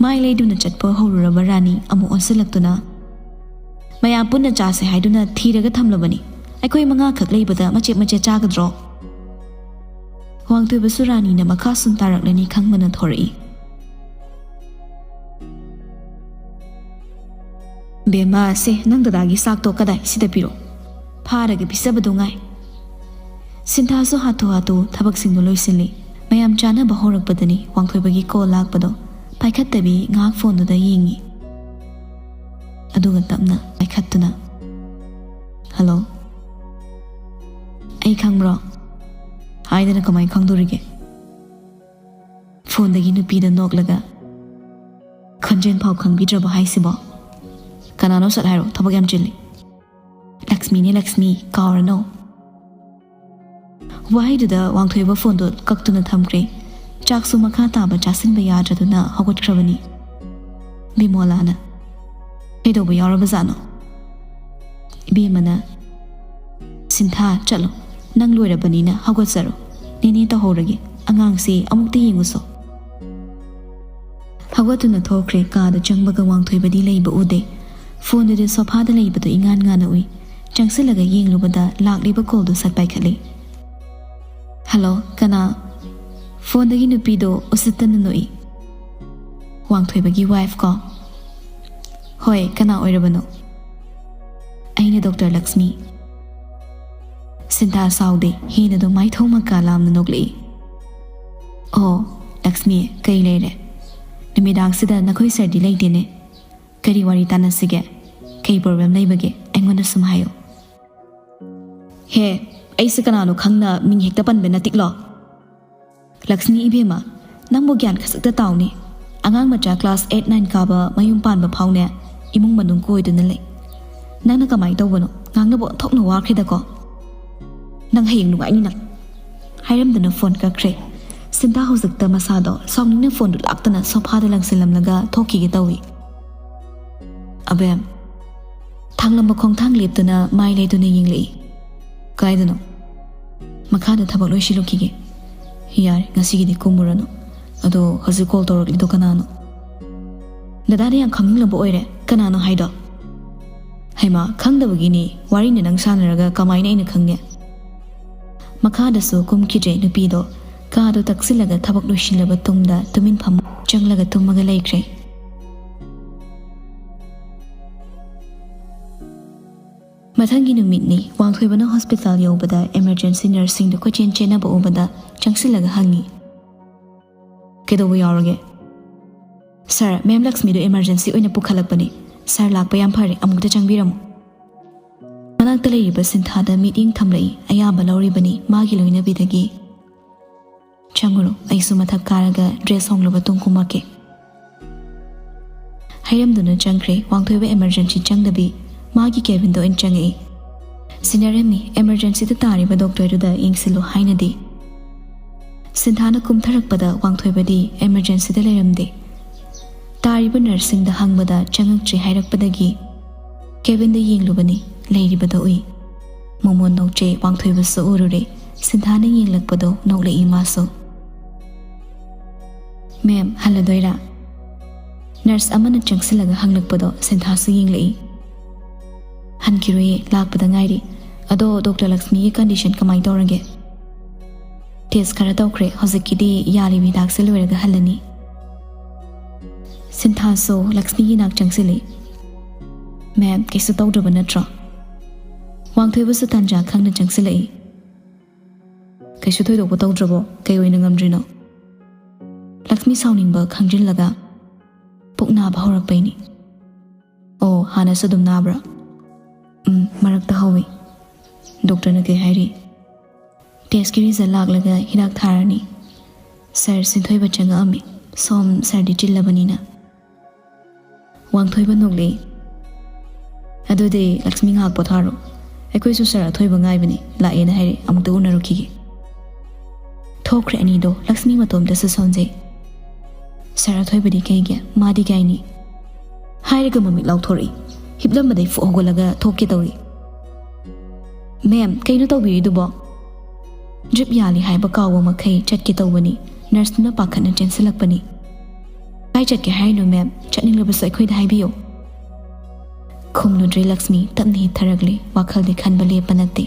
ꯃꯥꯏ ꯂꯩꯗꯨꯅ ꯆꯠꯄ ꯍꯧꯔꯨꯔꯕ ꯔꯥꯅꯤ ꯑꯃꯨꯛ ꯑꯣꯟꯁꯤꯜꯂꯛꯇꯨꯅ, "ꯃꯌꯥꯝ ꯄꯨꯟꯅ ꯆꯥꯁꯦ ꯍꯥꯏꯗꯨꯅ ꯊꯤꯔꯒ ꯊꯝꯂꯕꯅꯤ꯫ ꯑꯩꯈꯣꯏ ꯃꯉꯥꯈꯛ ꯂꯩꯕꯗ ꯃꯆꯦꯠ ꯃꯆꯦꯠ ꯆꯥꯒꯗ꯭ꯔꯣ?" ꯋꯥꯡꯊꯣꯏꯕꯁꯨ ꯔꯥꯅꯤꯅ ꯃꯈꯥ ꯁꯨꯝ ꯇꯥꯔꯛꯂꯅꯤ ꯈꯪꯕꯅ ꯊꯣꯔꯛꯏ꯫ "ꯕꯦꯝꯃ, ꯁꯦ, ꯅꯪ ꯗꯗꯥꯒꯤ ꯆꯥꯛꯇꯣ ꯀꯗꯥꯏ? ꯁꯤꯗ ꯄꯤꯔꯣ꯫ ꯐꯥꯔꯒ ꯄꯤꯖꯕꯗꯣ ꯉꯥꯏ꯫" ꯁꯤꯟꯊꯥꯁꯨ ꯍꯥꯊꯨ ꯍꯥꯊꯨ ꯊꯕꯛꯁꯤꯡꯗꯣ ꯂꯣꯏꯁꯤꯜꯂꯤ꯫ ꯃꯌꯥꯝ ꯆꯥꯅꯕ ꯍꯧꯔꯛꯄꯗꯅꯤ ꯋꯥꯡꯊꯣꯏꯕꯒꯤ ꯀꯣꯜ ꯂꯥꯛꯄꯗꯣ꯫ ꯄꯥꯏꯈꯠꯇꯕꯤ ꯉꯥꯏꯍꯥꯛ ꯐꯣꯟꯗꯨꯗ ꯌꯦꯡꯉꯤ꯫ ꯑꯗꯨꯒ ꯇꯞꯅ ꯄꯥꯏꯈꯠꯇꯨꯅ, "ꯍꯜꯂꯣ?" "ꯑꯩ ꯈꯪꯕ꯭ꯔꯣ?" "ꯍꯥꯏꯗꯅ ꯀꯃꯥꯏ ꯈꯪꯗꯣꯔꯤꯒꯦ?" ꯐꯣꯟꯗꯒꯤ ꯅꯨꯄꯤꯗ ꯅꯣꯛꯂꯒ, "ꯈꯣꯟꯖꯦꯜ ꯐꯥꯎ ꯈꯪꯕꯤꯗ꯭ꯔꯕꯣ ꯍꯥꯏꯁꯤꯕꯣ?" "ꯀꯅꯥꯅꯣ? ꯁꯠ ꯍꯥꯏꯔꯣ, ꯊꯕꯛ ꯌꯥꯝ ꯆꯤꯜꯂꯤ꯫" "ꯂꯛꯁꯃꯤ ꯃꯤꯅꯦ ꯂꯛꯁꯃꯤ, ꯀꯥꯎꯔꯅꯨ꯫ ꯋꯥꯍꯩꯗꯨꯗ ꯋꯥꯡꯊꯣꯏꯕ ꯐꯣꯟꯗꯨ ꯀꯛꯇꯨꯅ ꯊꯝꯈ꯭ꯔꯦ꯫ ꯆꯥꯛꯁꯨ ꯃꯈꯥ ꯇꯥꯕ ꯆꯥꯁꯤꯟꯕ ꯌꯥꯗ꯭ꯔꯗꯨꯅ ꯍꯧꯒꯠꯈ꯭ꯔꯕꯅꯤ꯫ ꯕꯤꯃꯣꯂꯥꯅ, "ꯀꯩꯗꯧꯕ ꯌꯥꯎꯔꯕꯖꯥꯠꯅꯣ?" ꯏꯕꯦꯝꯃꯅ, "ꯁꯤꯟꯊꯥ, ꯆꯠꯂꯣ, ꯅꯪ ꯂꯣꯏꯔꯕꯅꯤꯅ ꯍꯧꯒꯠꯆꯔꯣ, ꯅꯦꯅꯦ ꯇꯧꯍꯧꯔꯒꯦ, ꯑꯉꯥꯡꯁꯤ ꯑꯃꯨꯛꯇ ꯌꯦꯡꯉꯨꯁꯣ"꯫ ꯍꯧꯒꯠꯇꯨꯅ ꯊꯣꯛꯈ꯭ꯔꯦ꯫ ꯀꯥꯗ ꯆꯪꯕꯒ ꯋꯥꯡꯊꯣꯏꯕꯗꯤ ꯂꯩꯕ ꯎꯗꯦ꯫ ꯐꯣꯟꯗꯨꯗꯤ ꯁꯣꯐꯥꯗ ꯂꯩꯕꯗꯨ ꯏꯉꯥꯟ ꯉꯥꯟꯅ ꯎꯏ꯫ ꯆꯪꯁꯤꯜꯂꯒ ꯌꯦꯡꯂꯨꯕꯗ ꯂꯥꯛꯂꯤꯕ ꯀꯣꯜꯗꯨ ꯁꯠ ꯄꯥꯏꯈꯠꯂꯤ꯫ "ꯍꯜꯂꯣ, ꯀꯅꯥ?" ꯐꯣꯟꯗꯒꯤ ꯅꯨꯄꯤꯗꯣ ꯎꯁꯤꯠꯇꯅ ꯅꯣꯛꯏ꯫ "ꯋꯥꯡꯊꯣꯏꯕꯒꯤ ꯋꯥꯏꯐ ꯀꯣ?" "ꯍꯣꯏ, ꯀꯅꯥ ꯑꯣꯏꯔꯕꯅꯣ?" "ꯑꯩꯅ ꯗꯣꯛꯇꯔ ꯂꯛꯁꯃꯤ꯫" ꯁꯤꯟꯊꯥ ꯁꯥꯎꯗꯦ, ꯍꯦꯟꯅꯗꯨꯝ ꯃꯥꯏꯊꯣꯡ ꯃꯀꯥ ꯂꯥꯝꯅ ꯅꯣꯛꯂꯛꯏ꯫ "ꯑꯣ, ꯂꯛꯁꯃꯤ, ꯀꯩ ꯂꯩꯔꯦ? ꯅꯨꯃꯤꯗꯥꯡꯁꯤꯗ ꯅꯈꯣꯏ ꯁꯔꯗꯤ ꯂꯩꯇꯦꯅꯦ꯫ ꯀꯔꯤ ꯋꯥꯔꯤ ꯇꯥꯟꯅꯁꯤꯒꯦ? ꯀꯩ ꯄ꯭ꯔꯣꯕ꯭ꯂꯦꯝ ꯂꯩꯕꯒꯦ? ꯑꯩꯉꯣꯟꯗ ꯁꯨꯝ ꯍꯥꯏꯌꯨ꯫" "ꯍꯦ, ꯑꯩꯁꯦ ꯀꯅꯥꯅꯣ ꯈꯪꯅ ꯃꯤꯡ ꯍꯦꯛꯇ ꯄꯟꯕ ꯅꯠꯇꯤꯛꯂꯣ?" "ꯂꯛꯁꯃꯤ ꯏꯕꯦꯝꯃ, ꯅꯪꯕꯨ ꯒ꯭ꯌꯥꯟ ꯈꯖꯤꯛꯇ ꯇꯥꯎꯅꯦ꯫ ꯑꯉꯥꯡ ꯃꯆꯥ ꯀ꯭ꯂꯥꯁ ꯑꯩꯠ ꯅꯥꯏꯟ ꯀꯥꯕ ꯃꯌꯨꯝ ꯄꯥꯟꯕ ꯐꯥꯎꯅꯦ ꯏꯃꯨꯡ ꯃꯅꯨꯡ ꯀꯣꯏꯗꯨꯅ ꯂꯩ꯫ ꯅꯪꯅ ꯀꯃꯥꯏꯅ ꯇꯧꯕꯅꯣ? ꯉꯥꯡꯅꯕ ꯑꯣꯟꯊꯣꯛꯅ ꯋꯥꯈ꯭ꯔꯦꯗꯀꯣ꯫ ꯅꯪ ꯍꯌꯦꯡ ꯅꯨꯡꯉꯥꯏꯅꯤ ꯅꯪ꯫" ꯍꯥꯏꯔꯝꯗꯨꯅ ꯐꯣꯟ ꯀꯛꯈ꯭ꯔꯦ꯫ ꯁꯤꯟꯊꯥ ꯍꯧꯖꯤꯛꯇ ꯃꯁꯥꯗꯣ ꯁꯥꯎꯅꯤꯡꯅ ꯐꯣꯟꯗꯨ ꯂꯥꯛꯇꯅ ꯁꯣꯐꯥꯗ ꯂꯪꯁꯤꯜꯂꯝꯂꯒ ꯊꯣꯛꯈꯤꯒꯦ ꯇꯧꯏ꯫ "ꯑꯕꯦꯝ꯫" ꯊꯥꯡꯂꯝꯕ ꯈꯣꯡꯊꯥꯡ ꯂꯦꯞꯇꯨꯅ ꯃꯥꯏ ꯂꯩꯗꯨꯅ ꯌꯦꯡꯂꯛꯏ꯫ "ꯀꯥꯏꯗꯅꯣ?" "ꯃꯈꯥꯗ ꯊꯕꯛ ꯂꯣꯏꯁꯤꯜꯂꯨꯈꯤꯒꯦ꯫" "ꯌꯥꯔꯦ, ꯉꯁꯤꯒꯤꯗꯤ ꯀꯨꯝꯃꯨꯔꯅꯨ꯫ ꯑꯗꯣ ꯍꯧꯖꯤꯛ ꯀꯣꯜ ꯇꯧꯔꯛꯂꯤꯗꯣ ꯀꯅꯥꯅꯣ?" "ꯗꯗꯥꯗ ꯌꯥꯝ ꯈꯪꯅꯤꯡꯂꯕ ꯑꯣꯏꯔꯦ꯫ ꯀꯅꯥꯅꯣ ꯍꯥꯏꯗꯣ?" "ꯍꯩꯃꯥ, ꯈꯪꯗꯕꯒꯤꯅꯤ꯫ ꯋꯥꯔꯤꯅ ꯅꯪ ꯁꯥꯟꯅꯔꯒ ꯀꯃꯥꯏꯅ ꯑꯩꯅ ꯈꯪꯅꯤ?" ꯃꯈꯥꯗꯁꯨ ꯀꯨꯝꯈꯤꯗ꯭ꯔꯦ ꯅꯨꯄꯤꯗꯣ꯫ ꯀꯥꯗꯣ ꯇꯛꯁꯤꯜꯂꯒ ꯊꯕꯛ ꯂꯣꯏꯁꯤꯜꯂꯕ ꯇꯨꯡꯗ ꯇꯨꯃꯤꯟ ꯐꯝ ꯆꯪꯂꯒ ꯇꯨꯝꯃꯒ ꯂꯩꯈ꯭ꯔꯦ꯫ ꯃꯊꯪꯒꯤ ꯅꯨꯃꯤꯠꯅꯤ꯫ ꯋꯥꯡꯊꯣꯏꯕꯅ ꯍꯣꯁꯄꯤꯇꯥꯜ ꯌꯧꯕꯗ ꯏꯃꯔꯖꯦꯟꯁꯤ ꯅꯔꯁꯁꯤꯡꯗꯨ ꯀꯣꯏꯆꯦꯟ ꯆꯦꯟꯅꯕ ꯎꯕꯗ ꯆꯪꯁꯤꯜꯂꯒ ꯍꯪꯉꯤ, "ꯀꯩꯗꯧꯕ ꯌꯥꯎꯔꯒꯦ?" "ꯁꯥꯔ, ꯃꯦꯝ ꯂꯛꯁꯃꯤꯗꯨ ꯏꯃꯔꯖꯦꯟꯁꯤ ꯑꯣꯏꯅ ꯄꯨꯈꯠꯂꯛꯄꯅꯤ꯫ ꯁꯥꯔ ꯂꯥꯛꯄ ꯌꯥꯝ ꯐꯔꯦ, ꯑꯃꯨꯛꯇ ꯆꯪꯕꯤꯔꯝꯃꯨ꯫" ꯃꯅꯥꯛꯇ ꯂꯩꯔꯤꯕ ꯁꯤꯟꯊꯥꯗ ꯃꯤꯠꯌꯦꯡ ꯊꯝꯂꯛꯏ꯫ ꯑꯌꯥꯝꯕ ꯂꯧꯔꯤꯕꯅꯤ ꯃꯥꯒꯤ ꯂꯣꯏꯅꯕꯤꯗꯒꯤ꯫ "ꯆꯪꯉꯨꯔꯣ, ꯑꯩꯁꯨ ꯃꯊꯛ ꯀꯥꯔꯒ ꯗ꯭ꯔꯦꯁ ꯍꯣꯡꯂꯕ ꯇꯨꯡ ꯀꯨꯝꯃꯛꯀꯦ꯫" ꯍꯥꯏꯔꯝꯗꯨꯅ ꯆꯪꯈ꯭ꯔꯦ꯫ ꯋꯥꯡꯊꯣꯏꯕ ꯏꯃꯔꯖꯦꯟꯁꯤ ꯆꯪꯗꯕꯤ ꯃꯥꯒꯤ ꯀꯦꯕꯤꯟꯗ ꯑꯣꯏꯅ ꯆꯪꯉꯛꯏ꯫ "ꯁꯤꯟꯅꯔꯝꯃꯤ, emergencyꯗ ꯇꯥꯔꯤꯕ doctorꯗꯨꯗ ꯌꯦꯡꯁꯤꯜꯂꯨ" ꯍꯥꯏꯅꯗꯤ꯫ ꯁꯤꯟꯊꯥꯅ ꯀꯨꯝꯊꯔꯛꯄꯗ ꯋꯥꯡꯊꯣꯏꯕꯗꯤ emergencyꯗ ꯂꯩꯔꯝꯗꯦ꯫ ꯇꯥꯔꯤꯕ nurseꯁꯤꯡꯗ ꯍꯪꯕꯗ ꯆꯪꯉꯛꯇ꯭ꯔꯤ ꯍꯥꯏꯔꯛꯄꯗꯒꯤ cabinꯗ ꯌꯦꯡꯂꯨꯕꯅꯤ, ꯂꯩꯔꯤꯕꯗꯣ ꯎꯏ꯫ ꯃꯣꯃꯣꯟ ꯅꯣꯛꯆꯦ ꯋꯥꯡꯊꯣꯏꯕꯁꯨ ꯎꯔꯨꯔꯦ꯫ ꯁꯤꯟꯊꯥꯅ ꯌꯦꯡꯂꯛꯄꯗꯣ ꯅꯣꯛꯂꯛꯏ ꯃꯥꯁꯨ꯫ "Ma'am, ꯍꯜꯂꯗꯣꯏꯔꯥ?" Nurse ꯑꯃꯅ ꯆꯪꯁꯤꯜꯂꯒ ꯍꯪꯂꯛꯄꯗꯣ ꯁꯤꯟꯊꯥꯁꯨ ꯌꯦꯡꯂꯛꯏ꯫ "ꯍꯟꯈꯤꯔꯣꯏꯌꯦ, ꯂꯥꯛꯄꯗ ꯉꯥꯏꯔꯤ꯫ ꯑꯗꯣ Doctor ꯂꯛꯁꯃꯤꯒꯤ condition ꯀꯃꯥꯏ ꯇꯧꯔꯒꯦ?" "Test ꯈꯔ ꯇꯧꯈ꯭ꯔꯦ, ꯍꯧꯖꯤꯛꯀꯤꯗꯤ ꯌꯥꯜꯂꯤꯕ ꯍꯤꯗꯥꯛꯁꯦ ꯂꯣꯏꯔꯒ ꯍꯜꯂꯅꯤ꯫" ꯁꯤꯟꯊꯥꯁꯨ ꯂꯛꯁꯃꯤꯒꯤ ꯅꯥꯛ ꯆꯪꯁꯤꯜꯂꯤ꯫ "Ma'am, ꯀꯩꯁꯨ ꯇꯧꯗ꯭ꯔꯕ ꯅꯠꯇ꯭ꯔꯣ?" ꯋꯥꯡꯊꯣꯏꯕꯁꯨ ꯇꯥꯟꯖꯥ ꯈꯪꯅ ꯆꯪꯁꯤꯜꯂꯛꯏ꯫ "ꯀꯩꯁꯨ ꯊꯣꯏꯗꯣꯛꯄ ꯇꯧꯗ꯭ꯔꯕꯣ? ꯀꯩ ꯑꯣꯏꯅ ꯉꯝꯗ꯭ꯔꯤꯅꯣ?" ꯂꯛꯁꯃꯤ ꯁꯥꯎꯅꯤꯡꯕ ꯈꯪꯖꯤꯜꯂꯒ, "ꯄꯨꯛ ꯅꯥꯕ ꯍꯧꯔꯛꯄꯩꯅꯤ꯫" "ꯑꯣ, ꯍꯥꯟꯅꯁꯨ ꯑꯗꯨꯝ ꯅꯥꯕ꯭ꯔꯥ?" "ꯎꯝ, ꯃꯔꯛꯇ ꯍꯧꯋꯤ꯫" "Doctorꯅ ꯀꯩ ꯍꯥꯏꯔꯤ?" "Testꯀꯤ result ꯂꯥꯛꯂꯒ ꯍꯤꯗꯥꯛ ꯊꯥꯔꯅꯤ꯫" "Sir, ꯁꯤꯟꯊꯣꯏꯕ ꯆꯪꯉꯛꯑꯝꯃꯤ꯫ ꯁꯣꯝ sirꯗꯤ ꯆꯤꯜꯂꯕꯅꯤꯅ꯫" ꯋꯥꯡꯊꯣꯏꯕ ꯅꯣꯛꯂꯛꯏ꯫ "ꯑꯗꯨꯗꯤ ꯂꯛꯁꯃꯤ ꯉꯥꯏꯍꯥꯛ ꯄꯣꯊꯥꯔꯣ꯫ ꯑꯩꯈꯣꯏꯁꯨ sir ꯑꯊꯣꯏꯕ ꯉꯥꯏꯕꯅꯤ, ꯂꯥꯛꯑꯦꯅ ꯍꯥꯏꯔꯦ, ꯑꯃꯨꯛꯇ ꯎꯅꯔꯨꯈꯤꯒꯦ꯫" ꯊꯣꯛꯈ꯭ꯔꯦ ꯑꯅꯤꯗꯣ, ꯂꯛꯁꯃꯤ ꯃꯇꯣꯝꯇꯁꯨ ꯁꯣꯟꯖꯩ꯫ "Sir ꯑꯊꯣꯏꯕꯗꯤ ꯀꯩꯒꯤ? ꯃꯥꯗꯤ ꯒꯥꯏꯅꯤ꯫" ꯍꯥꯏꯔꯒ ꯃꯃꯤꯠ ꯂꯥꯎꯊꯣꯔꯛꯏ꯫ ꯍꯤꯞꯂꯝꯕꯗꯩ ꯐꯨꯛ ꯍꯧꯒꯠꯂꯒ ꯊꯣꯛꯀꯦ ꯇꯧꯔꯤ꯫ "Ma'am, ꯀꯩꯅꯣ ꯇꯧꯕꯤꯔꯤꯗꯨꯕꯣ?" "Drip ꯌꯥꯜꯂꯤ ꯍꯥꯏꯕ ꯀꯥꯎꯕ ꯃꯈꯩ ꯆꯠꯀꯦ ꯇꯧꯕꯅꯤ꯫" Nurseꯇꯨꯅ ꯄꯥꯈꯠꯅ ꯆꯦꯟꯁꯤꯜꯂꯛꯄꯅꯤ꯫ "ꯀꯥꯏ ꯆꯠꯀꯦ ꯍꯥꯏꯔꯤꯅꯣ ma'am? ꯆꯠꯅꯤꯡꯂꯕꯁꯨ ꯑꯩꯈꯣꯏꯗ ꯍꯥꯏꯕꯤꯌꯨ꯫" ꯈꯨꯝꯂꯨꯗ꯭ꯔꯦ ꯂꯛꯁꯃꯤ, ꯇꯞꯅ ꯍꯤꯞꯊꯔꯛꯂꯦ꯫ ꯋꯥꯈꯜꯗꯤ ꯈꯟꯕ ꯂꯦꯞꯄ ꯅꯠꯇꯦ꯫